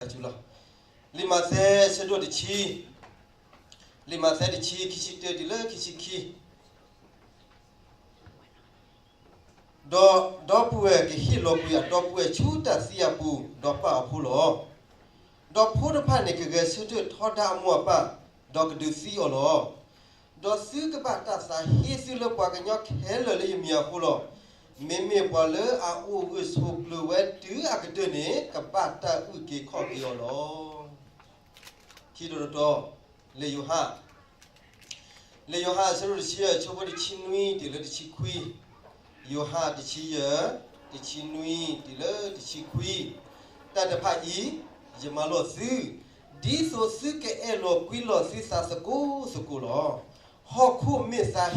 လံာ်မးသဲ ဆၢဒိၣ်တဆံ, လံာ်မးသဲတဆံ ခံဆံတၢတုၤလၢခံဆံခံ. ဒီးဒီပုၢ်ဝဲၢ်ကဟ့ၣ်လီၤကွံာ်အဒီပုၢ်ဝဲၢ်ဆူတၢ်သံအပူၤ, ဒီးပာ်အီၤဖိလီၤ. ဒီးဖိတဖၣ်န့ၣ် ကဂဲၤဆၢထၢၣ်ထီဒါအမိၢ်အပၢ်, ဒီးကဒုးသံအီၤလီၤ. ဒီးသုကဘၣ်တၢ်သးဟ့သုလၢပှၤကညီခဲလၢာ်လၢယမံၤအဃိလီၤ. မ့မ့ၢ်ပှၤလၢအအိၣ်ဂၢၢ်ဆိးကျၢၤဝဲတုၤအကတၢၢ်န့ၣ် ကဘၣ်တၢ်အုၣ်က့ၤခီၣ်က့ၤအီၤလီၤ. ခံတီၤတတီၤ, လံာ်ယိၤဟၣ် လံာ်ယိၤဟၣ် အဆၢဒိၣ်တဆံယဲၢ် အဆၢဖိတဆံနွံတုၤလၢတဆံခွံ, ယိၤဟၣ်တဆံယဲၢ် တဆံနွံတုၤလၢတဆံခွံ, တၢ်တဖၣ်အံၤ ယမၤလိာ်သု, ဒ်သိးသုကအဲၣ်လီၤကွံလီၤသုသးသကိးသကိးလီၤ. ဟီၣ်ခိၣ်မ့ၢ်သးဟ့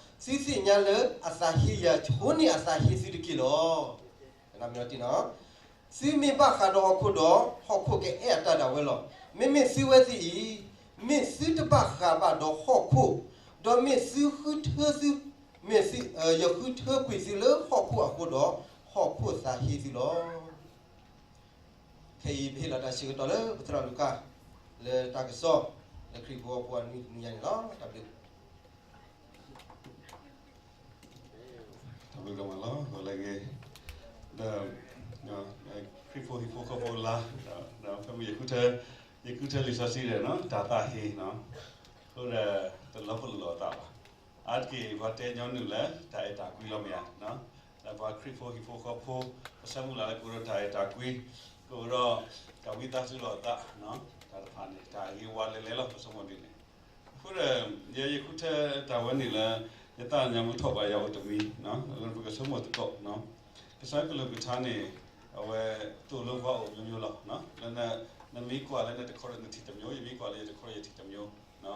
သုဒီး, သုသ့ၣ်ညါလၢအသးဟ့ယၤဆိန့ၢ်အသးဟ့သုတက့ၢ်လီၤ. သုမ့ၢ်ဘၣ်ဃးဒီးဟီၣ်ခိၣ်ဒီး, ဟီၣ်ခိၣ်ကအဲၣ်အတၢ်ဒၣ်ဝဲလီၤ. မ့မ့ၢ်သုဝဲသ့ၣ်အံၤ, မ့ၢ်သုတဘၣ်ဃးဘၣ်ဒီးဟီၣ်ခိၣ်, ဒီးမ့ၢ်သုဃုထၢသု, မ့ၢ်သု, ယဃုထၢကွံာ်သုလၢဟီၣ်ခိၣ်အဃိဒီး, ဟီၣ်ခိၣ်သးဟ့သုလီၤ. ခဲအံၤပဟ့ၣ်လီၤတၢ်ဆၢကတီၢ်လၢပသရၣ်လူၤကၣ် လၢတၢ်ကစီၣ် လၢခရံာ်ဖိအပူၤအနွံတနံၤညါန့ၣ်လီၤ. တၢ်ဘျုး တၢ်ဘျုးဒိၣ်မးလီၤ ဂီၤလၢအဂ့ၤ, ဒီး ခရံာ်ဖိဟံၣ်ဖိဃီဖိလါ, ဒီးဖဲမုၢ်ယဃုထၢ, ယဃုထၢလံာ်စီဆှံဒီး တၢ်သးဟ့နီၤ, အဃိဒီး တလီၤပလိာ်လီၤအသးဘၣ်. အါတက့ၢ်ပှၤတဲညီနုၢ်လၢ တၢ်အဲၣ်တၢ်ကွံလီၤမ့ၢ်ဧါ, လၢပှၤခရံာ်ဖိဟံၣ်ဖိဃီဖိ ပဆၢမုၢ်လၢ်လၢကအိၣ်ဒီးတၢ်အဲၣ်တၢ်ကွံ, ကအိၣ်ဒီး တၢ်ဝံသးစူၤလီၤအသး, တၢ်တဖၣ်န့ၣ် တၢ်ဂ့ၤဝါလဲၤလဲၤလီၤ ပဆိကမိၣ်ဒ်န့ၣ် အဃိဒီး ယဲယဃုထၢတၢ်ဝဲန့ၣ်လၢ ယသးညါမူထီၣ်ဘၣ်ယၤအိၣ်တမံၤ, ပကဆိကမိၣ်သကိး, ကစၢ်ကလုၢ်ကထါန့ၣ် အဝဲသိၣ်လိပှၤအိၣ်မျိုးမျိုးလီၤ, လၢ နမ့ၢ်ကွၢ်လၢနတခီဒီးနထံၣ်တမျိုး, ယမ့ၢ်ကွၢ်လၢယတခီဒီးယထံၣ်တမျိုး, အ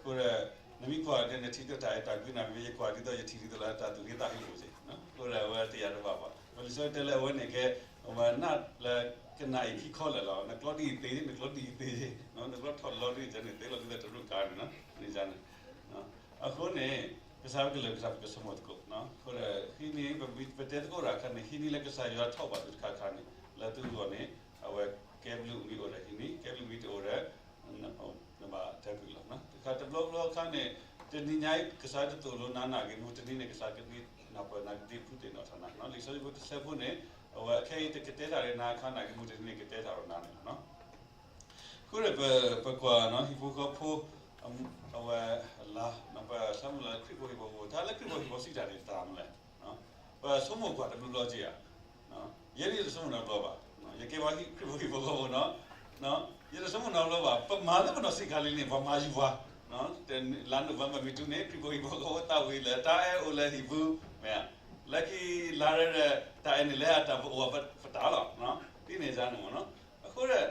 ဃိဒီး နမ့ၢ်ကွၢ်ဒီးနထံၣ်ဒီးတၢ်အဲၣ်တၢ်ကွံနၤ, မ့ၢ်ယကွၢ်ဒ်သိးယထံၣ်ဒ်သိးလၢတၢ်သူၣ်ဂ့ၤသးဂ့ၤအိၣ်စ့ၢ်, အဃိဒီးအဝဲတယာ်တဘၣ်ဘၣ်. ပလံာ်စီဆှံတဲလၢအဝဲန့ၣ်ကဲ အဝဲနးလၢကနၣ်အံၤခံခီလၢာ်လီၤ, နကျီဒ်အံၤသ့, နကျီဒ်အံၤသ့, နကျီထီၣ်လီၤဒ်အံၤန့ၣ် သ့လီၤဒ်သိးတရူၢ်ကါန့ၣ်, န့ၣ်န့ၣ် အဃိန့ၣ် ကစၢ်ကလုၢ်ကထါပကဆိကမိၣ်သကိး, အဃိဒီး ဟံးန့ၢ် ပတဲသကိးတၢ်အခါန့ၣ် ဟံးန့ၢ်လၢကစၢ်ယွၤထီၣ်ဘၣ်သုတခါခါန့ၣ် လၢသုဂီၢ်န့ၣ် အဝဲကဲဘျုးမ့ၢ်အိၣ်ဒီးဟံးန့ၢ်, ကဲဘျုးမ့ၢ်တအိၣ်ဒီး နဘၣ်တဲကွံာ်လီၤ. တခါတဘျီဘျီအခါန့ၣ် တနံၤညါအံၤ ကစၢ်တသိၣ်လိနၤနာ်က့ၤ, မုၢ်တနံၤန့ၣ် ကစၢ်ကဒုးနၢ်ပၢၢ်နၤကသ့ဖုသ့ၣ်နီၣ်ထီၣ်နၤ, လံာ်စီဆှံဖိတဆၢဖိန့ၣ် အဝဲခဲအံၤတကတဲတၢ်ဒီးနၤအခါနာ်က့ၤ, မုၢ်တနံၤန့ၣ်ကတဲတၢ်ဒီးနၤန့ၣ်လီၤ. အဃိဒီးပကွၢ် ဟံၣ်ဖိဃီဖိ အဝဲအလါ, ပဆၢမုၢ်လၢ်လၢခရံာ်ဖိဟံၣ်ဖိဃီဖိ, တၢ်လၢခရံာ်ဖိဟံၣ်ဖိစံးတၢ်န့ၣ် တၢ်မနုၤလဲၣ်, ပဆိကမိၣ်ကွၢ်တဘျီဘျီက့ၤဧါ. ယဲဒၣ်ယတဆိကမိၣ်နီတဘျီဘၣ်, ယကဲပှၤခရံာ်ဖိဟံၣ်ဖိဃီဖိနီၤ, ယတဆိကမိၣ်နီတဘျီဘၣ်, ပမၤလၢပနီၢ်ဆံးခါလံန့ၣ် ပှၤမၤယူၤပှၤ, လါနိၣ်ဝ့ဘၢၣ်မုၢ်တုၤန့ၣ် ခရံာ်ဖိဟံၣ်ဖိဃီဖိသးဝံၤလၢတၢ်အဲၣ်အိၣ်လၢဟံၣ်ပူၤ, မ့ၢ်ဧါ, လၢခံလါရဲဒီး တၢ်အဲၣ်န့ၣ်လၢအတၢ်ပအိၣ်ပတၢ်လီၤ, ဒ်န့ၣ်န့ၣ်မ့ၢ်နီၤ, အဃိဒီး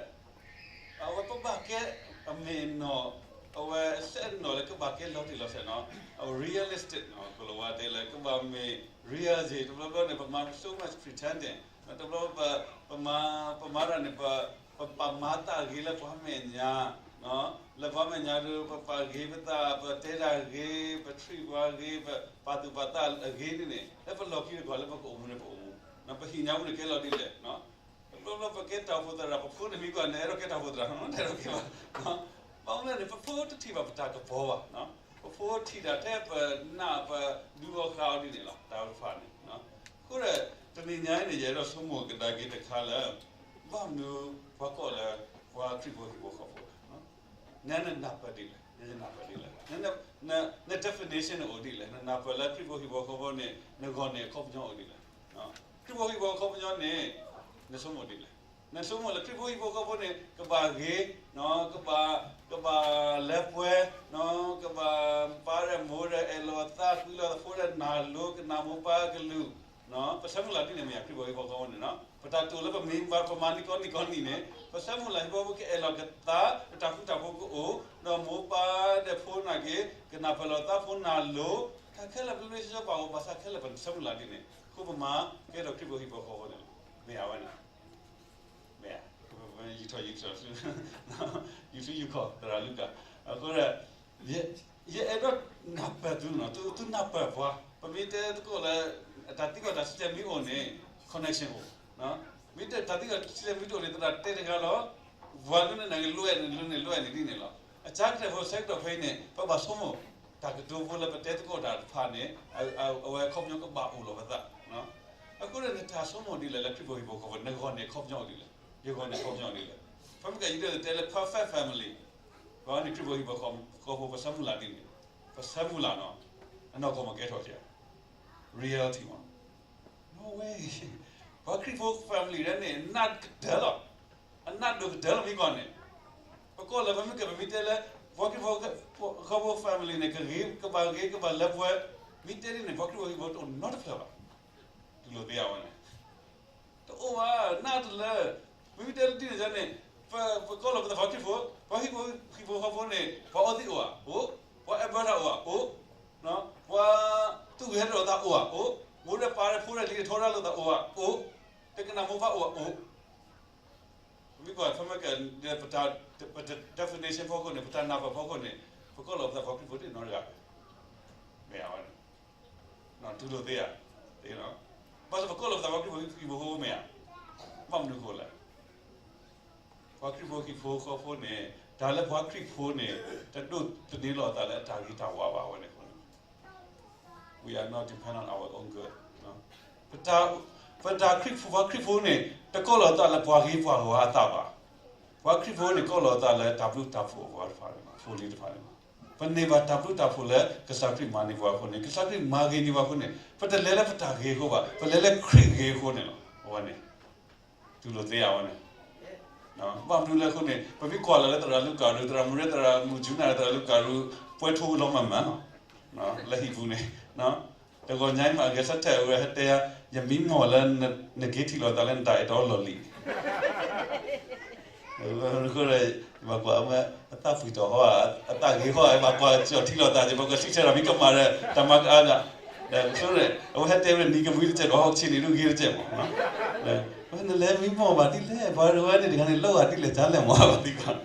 အဝဲပဘၣ်ကဲအမ့ၢ်အနီၢ်, အဝဲအဆၢအနီၢ်လၢကဘၣ်ကဲလီၤတံၢ်လီၤဆဲးနီၤ, အဝဲ realistic နီၤ, ကိၤလၤဝါတဲလၢကဘၣ်မ့ၢ် real စ့ၢ်, တဘျီဘျီန့ၣ် ပမၤ so much pretending, တဘျီ ပမၤတၢ်န့ၣ် ပပာ်မၤသးဂ့ၤလၢပှၤမဲာ်ညါ, လၢပှၤမဲာ်ညါဒီး ပပာ်ဂ့ၤပသး, ပတဲတၢ်ဂ့ၤ, ပ treat ပှၤဂ့ၤ, ပပာ်သူၣ်ပာ်သးအဂ့ၤန့ၣ်န့ၣ် လၢပလီၢ်ခံတကွၢ်လၢပကအိၣ်မူန့ၣ် ပအိၣ်မူ, ပဟံၣ်ညါပူၤန့ၣ်ကဲလီၤဒ်လဲၣ် တဘျီဘျီပကဲတၢ်အိၣ်ဖှိၣ်သရၣ်, ပဖိန့ၣ်မ့ၢ်ကွၢ်န့ၣ် အဲၣ်ဒိးကဲတၢ်အိၣ်ဖှိၣ်သရၣ်, တအဲၣ်ဒိးကဲဘၣ်. ဘၣ်မနုၤလဲၣ်န့ၣ် ပဖိတထံၣ်ဘၣ်ပတၢ်ကပီၤဘၣ်, ပဖိထံၣ်တၢ်ထဲပနၢ်ပဒုးဂီၤဃာ်အီၤဒ်န့ၣ်လီၤ, တၢ်တဖၣ်န့ၣ်. အဃိဒီး တနံၤညါအံၤန့ၣ် ယအဲၣ်ဒိးဆိကမိၣ်ကဒါက့ၤတခါလၢ ဘၣ်မနုၤပှၤကိးလၢ ပှၤခရံာ်ဖိဟံၣ်ဖိဃီဖိလဲၣ်. နနၢ်ပၢၢ်ဒ်လဲၣ်, နနၢ်ပၢၢ်ဒ်လဲၣ်, န definition န့ၣ်အိၣ်ဒ်လဲၣ်, နနၢ်ပၢၢ်လၢခရံာ်ဖိဟံၣ်ဖိဃီဖိန့ၣ် နဂီၢ်န့ၣ်အခီပညီအိၣ်ဒ်လဲၣ်. ခရံာ်ဖိဟံၣ်ဖိဃီဖိန့ၣ် နဆိကမိၣ်ဒ်လဲၣ်, နဆိကမိၣ်လၢခရံာ်ဖိဟံၣ်ဖိဃီဖိန့ၣ် ကဘၣ်ဂ့ၤ, ကဘၣ်, ကဘၣ်လဲၤပှဲၤ, ကဘၣ်ပၢ်ဒီးမိၢ်ဒီးအဲၣ်လီၤသး, ဃုလီၤသးဖိဒီးနၢ်လိၤ, ကနၣ်မိၢ်ပၢ်ကလုၢ်, ပဆၢမုၢ်လၢ်ဒ်န့ၣ်မ့ၢ်ဧါ, ခရံာ်ဖိဟံၣ်ဖိဃီဖိန့ၣ် ပတၢ်တိာ်လၢပမၤ, ပမၤန့ၢ်ကီၢ်န့ၢ်ကီၢ်န့ၣ်န့ၣ် ပဆၢမုၢ်လၢ်ဟံၣ်ဖိဃီဖိကအဲၣ်လီၤကသး, တၢ်ဃူတၢ်ဖိးကအိၣ်, ဒီးမိၢ်ပၢ်ဒီးဖိနာ်က့ၤ ကနၢ်ပၢၢ်လီၤသးဖိနၢ်လိၤ, တၢ်ခဲလၢာ်ဘျ့ဘျ့ဆှီဆှီပာ်အီၤ ဘၣ်ဆၣ်ခဲလၢာ်ပတဆၢမုၢ်လၢ်ဒ်န့ၣ် အဃိပမၤကဲထီၣ်ခရံာ်ဖိဟံၣ်ဖိဃီဖိန့ၣ်လီၤ. မ့ၢ်ဧါဝဲန့ၣ် မ့ၢ်, ယူၤထီၣ်ယူၤထီၣ်, ယူၤထီၣ်ယူၤခီၣ် သရၣ်လူၤကၣ်, အဃိဒီး ယအဲၣ်ဒိးနၢ်ပၢၢ်သုနီၤ, သုနၢ်ပၢၢ်ပှၤ, ပမ့ၢ်တဲသကိးလၢ အတၢ်သံကွၢ်တၢ်စံးတၢ်မ့ၢ်အိၣ်န့ၣ် connection အိၣ်, မ့ၢ်တၢ်သံကွၢ်ထံဆဲးမ့ၢ်တအိၣ်န့ၣ် သရၣ်တဲတဂၤလီၤ. ပှၤလၢန့ၣ်နကလိၣ်အဲၣ်န့ၣ် လိၣ်န့ၣ်လိၣ်အဲၣ်န့ၣ်ဒ်န့ၣ်လီၤ. အစှၤကတၢၢ်ဖိဆၢကတီၢ်ဖဲအံၤန့ၣ် ပဘၣ်ဆိကမိၣ် တၢ်ကတိၤဖိလၢပတဲသကိးတၢ်တဖၣ်န့ၣ် အဝဲခီပညီကဘၣ်အိၣ်လီၤပသး. အဃိန့ၣ် နတၢ်ဆိကမိၣ်ဒ်လဲၣ်လၢခရံာ်ဖိဟံၣ်ဖိဃီဖိ နဂီၢ်န့ၣ်ခီပညီဒ်လဲၣ်, ယဂီၢ်န့ၣ်ခီပညီဒ်လဲၣ်. ဖဲမ့ၢ်ကယုဒၢတဲလၢ perfect family, ပှၤန့ၣ်ခရံာ်ဖိဟံၣ်ဖိဃီဖိ ပဆၢမုၢ်လၢ်ဒ်န့ၣ်, ပဆၢမုၢ်လၢ်နီၤ, အနီၢ်ကီၢ်မ့ၢ်ကဲထီၣ်ကဲ reality မး No way. ပှၤခရံာ်ဖိ family ဒ်န့ၣ် အနးကတၢၢ်လီၤ. အနးဒိၣ်ကတၢၢ်လီၤမ့ၢ်ကွၢ်န့ၣ်. ပကိးလၢပမ့ၢ်ကဲ ပမ့ၢ်တဲလၢ ပှၤခရံာ်ဖိ ဃီဖိ family န့ၣ် ကဂ့ၤ ကဘၣ်ဂ့ၤ ကဘၣ်လၢပှဲၤ, မ့ၢ်တဲဒ်န့ၣ် ပှၤခရံာ်ဖိဟံၣ်ဖိတအိၣ်နီတဖျၢၣ်ဘၣ်. တူၢ်လိာ်သ့ဧါဝဲန့ၣ် တအိၣ်ဘၣ် နးတလၢ. မ့မ့ၢ်တဲလၢဒ်န့ၣ်န့ၣ် ပ ပကိးလီၤပသးပှၤခရံာ်ဖိ, ပှၤဟံၣ်ဖိဃီဖိန့ၣ် ပှၤအီသံးအိၣ်ဧါ, အိၣ်, ပှၤအဲၣ်ဘၢတၢ်အိၣ်ဧါ, အိၣ်, ပှၤသူၣ်ဂဲၤဟဲထီၣ်သးအိၣ်ဧါ, အိၣ်, မိၢ်ဒီးပၢ်ဒီးဖိဒီးလံၤထီဒါလိာ်သးအိၣ်ဧါ, အိၣ်, တကနၣ်မိၢ်ပၢ်အိၣ်ဧါ, အိၣ်. ပမ့ၢ်ကွၢ်ဖဲမ့ၢ်ကဲ ပတၢ် ပတၢ် definition ဖီခိၣ်န့ၣ် ပတၢ်နၢ်ပၢၢ်ဖီခိၣ်န့ၣ် ပကိးလီၤပသးပှၤခရံာ်ဖိတအိၣ်နီတဂၤ မ့ၢ်ဧါဝဲန့ၣ် တူၢ်လိာ်သ့ဧါ, ဘၣ်ဆၣ်ပကိးလီၤပသးပှၤခရံာ်ဖိဟံၣ်ဖိဃီဖိမ့ၢ်ဧါ, ဘၣ်မနုၤဃိလဲၣ်. ပှၤခရံာ်ဖိဟံၣ်ဖိဃီဖိန့ၣ် တၢ်လၢပှၤခရံာ်ဖိန့ၣ် တဒိးသန့ၤလီၤအသးလၢအတၢ်ဂ့ၤတၢ်ဝါဘၣ်ဝဲန့ၣ်အဃိန့ၣ် We are not dependent on our own good. ပတၢ်ခရံာ်ဖိ ပှၤခရံာ်ဖိန့ၣ် တကိးလီၤအသးလၢပှၤဂ့ၤပှၤဝါအသးဘၣ်. ပှၤခရံာ်ဖိန့ၣ် ကိးလီၤအသးလၢတၢ်ဘျုးတၢ်ဖှိၣ်အဂီၢ်တဖၣ်န့ၣ်လီၤ, ဖိလံၤတဖၣ်န့ၣ်လီၤ. ပန့ၢ်ဘၣ်တၢ်ဘျုးတၢ်ဖှိၣ်လၢကစၢ်ခရံာ်မၤန့ၢ်ပှၤအဃိန့ၣ် ကစၢ်ခရံာ်မၤဂ့ၤန့ၢ်ပှၤအဃိန့ၣ် ပတလဲၤလၢပတၢ်ဂ့ၤအဃိဘၣ်, ပလဲၤလၢခရံာ်ဂ့ၤအဃိန့ၣ်လီၤ. အဝဲန့ၣ် တူၢ်လိာ်သ့ဧါဝဲန့ၣ် ဘၣ်မနုၤလဲၣ်အဃိန့ၣ် ပမ့ၢ်ကွၢ်လၢသရၣ်လူၤကၣ်ရူၢ် သရၣ်မုၣ်ကၠူနၣ် သရၣ်လူၤကၣ်ရူၢ် ပှဲၤထူလီၤမၢ်မၢ်လီၤ လၢဟံၣ်ပူၤန့ၣ် တဂီၤညါမ့ၢ်အဂဲၤဆၢထၢၣ်ဝဲဟဲတဲယၤ ယမံမီၢ်လၢ နက့ၤထံၣ်လိာ်သးလၢနတၢ်အဲၣ်တီလီၢ်လံၤ အဃိ ယဘၣ်ကွၢ်အမ့ၢ် အသၣ်ပှံၤတီၤဟီဧါ, အသၣ်ဂ့ၤဟီဧါ, ဘၣ်ကွၢ်ကၠီၣ်ထံလီၤသးက့ၤ ပကစံးဆၢဒီးမံကမၣ်ဒီး တၢ်မၤကအါဂၤ, ဒီးအဝဲဟဲတဲဝဲနံၤကမှံတစဲး ဒီးဟီၣ်ဆံးန့ၣ်ဒုးဂ့ၤတစဲးမး, နလဲၤမံမီၢ်ဘၣ်ဒ်လဲၣ်, ပှၤတဝဲန့ၣ်တဂၤန့ၣ် လိၣ်ဘၣ်ဒ်လဲၣ် တၢ်လဲၣ်မးဘၣ်သံကွၢ်,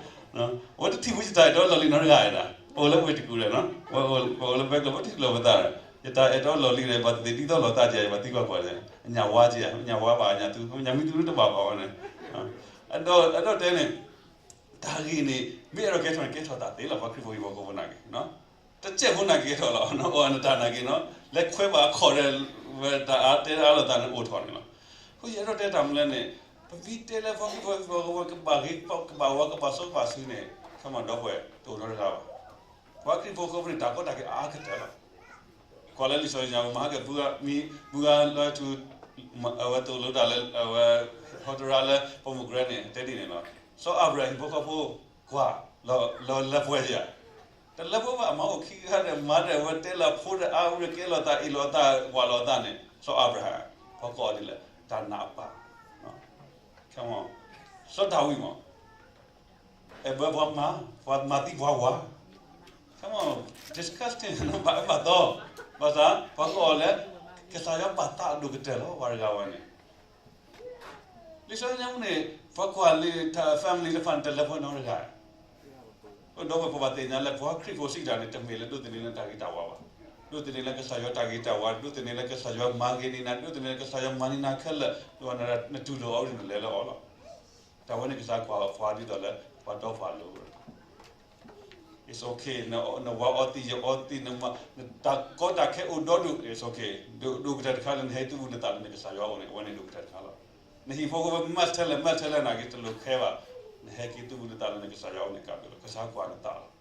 အဝဲတထံၣ်ဝဲယတၢ်အဲၣ်တီလီၢ်လံၤနီတဂၤဧါ, ပအိၣ်လၢဝ့ၢ်တကူၣ်ဒီး ပအိၣ်လၢဘဲကျိၤ ပထံၣ်လိာ်ပသးဒီး ယတၢ်အဲၣ်တီလီၢ်လံၤဒီး ဘၣ်သ့ၣ်သ့ၣ်ဒ်သိးလိာ်သးကဲ ဘၣ်သံကွၢ်ကွၢ်ဒီး အညၣ်ဝါကဲ ညၣ်ဝါဘၣ်ညၣ်သူ ညၣ်မံသူတဘၣ်ဘၣ်ဝဲန့ၣ် အဒိတဲန့ၣ် တၢ်ဂ့ၤန့ၣ် မ့ၢ်အဲၣ်ဒိးကဲထီၣ်န့ၣ် ကဲထီၣ်သးသ့လီၤ ပှၤခရံာ်ဖိဟံၣ်ဖိဃီဖိနာ်က့ၤ, တစဲးဖိနာ်က့ၤကဲထီၣ်လီၤ အီၣ်နတၢ်နာ်က့ၤနီၤ လဲၤခွဲးဘၣ်အခီၣ်ဒီး ဝဲတၢ်အါတဲအါလိာ်သးန့ၣ်အိၣ်ထီၣ်န့ၣ်လီၤ. အဃိယအဲၣ်ဒိးတဲတၢ်မနုၤလဲၣ်န့ၣ် ပမ့ၢ်တဲလၢပှၤခရံာ်ဖိဟံၣ်ဖိဃီဖိ ကဘၣ်ဂ့ၤကဘၣ်ဝါကဘၣ်စီကဘၣ်ဆှံန့ၣ် ခီမီဒီပုၢ်ဝဲၢ် တအိၣ်နီတဂၤဘၣ်. ပှၤခရံာ်ဖိဃီဖိန့ၣ် တၢ်ကီတၢ်ခဲအါကတၢၢ်လီၤ. ကွၢ်လၢလံာ်စီဆှံညါ မဟါကၢၣ် မုၢ်ဂၤလၢထူ အဝဲသိၣ်လိတၢ်လၢ အဝဲ ဟီတရါလၢ pomegranate န့ၣ် တဲဒ်န့ၣ်လီၤ. စီၤအၤဘြၤဟၣ်ဟံၣ်ဖိဃီဖိ ကွၢ် လီၤလၢပှဲၤယၤ တလၢပှဲၤဘၣ် အမါအိၣ်ခံဂၤဒီး မါဒီး အဝဲတဲလီၤဖိဒီး အါအူဒီး ကဲလိာ်သး အ့ၣ်လိာ်သး ဝးလိာ်သးန့ၣ် စီၤအၤဘြၤဟၣ် ပှၤကိးအီၤဒ်လဲၣ် တၢ်နာ်အပၢ် စီၤဒၤဝံးမး အဲၣ်ဘၢပှၤမၤ ပှၤမၤသံပှၤဝၤ come on disgusting ဘၣ်အၢဘၣ်သီ ဘၣ်ဆၣ် ပှၤကိးအီၤလၢ ကစၢ်ယွၤပာ်သးအဒိၣ်ကတၢၢ်လီၤ ပှၤတဂၤဝဲန့ၣ် လံာ်စီဆှံညါပူၤန့ၣ် ပှၤကွၢ်လံ family တဖၣ်န့ၣ် တလၢပှဲၤနီတဂၤ ဒီးပဘၣ်သ့ၣ်ညါလၢ ပှၤခရံာ်ဖိစံးတၢ်န့ၣ် တမ့ၢ်လၢဒိးသန့ၤလၢတၢ်ဂ့ၤတၢ်ဝါဘၣ်, ဒိးသန့ၤလၢကစၢ်ယွၤတၢ်ဂ့ၤတၢ်ဝါ, ဒိးသန့ၤလၢကစၢ်ယွၤမၤဂ့ၤန့ၢ်နၤ, ဒိးသန့ၤလၢကစၢ်ယွၤမၤန့ၢ်နၤခဲလၢာ်, ဒီးနတူၢ်လိာ်အီၤဒ်န့ၣ် နလဲၤလၢအီၤလီၤ. တၢ်ဝဲန့ၣ်ကစၢ်ကွၢ်ပှၤဒ်သိးလၢ ပှၤဒီပှၤလိၤ It's okay နဝၤအီသံး ယအီသံး တၢ်ကီတၢ်ခဲအိၣ်ဒီဒူၣ် it's okay ဒိၣ်ကတၢၢ်တခါလၢနဟဲသုးဘူးနသးလၢနကစၢ်ယွၤအအိၣ်န့ၣ် အဝဲန့ၣ်ဒိၣ်ကတၢၢ်တခါလီၤ. နဟံၣ်ဖိဃီဖိမၤထဲလဲၣ် မၤထဲလဲၣ်နာ်က့ တလိၣ်ခဲဘၣ်, နဟဲက့ၤသုးဘူးနသးလၢနကစၢ်ယွၤအအိၣ်န့ၣ် ကးဘျုးလီၤ ကစၢ်ကွၢ်နသးလီၤ.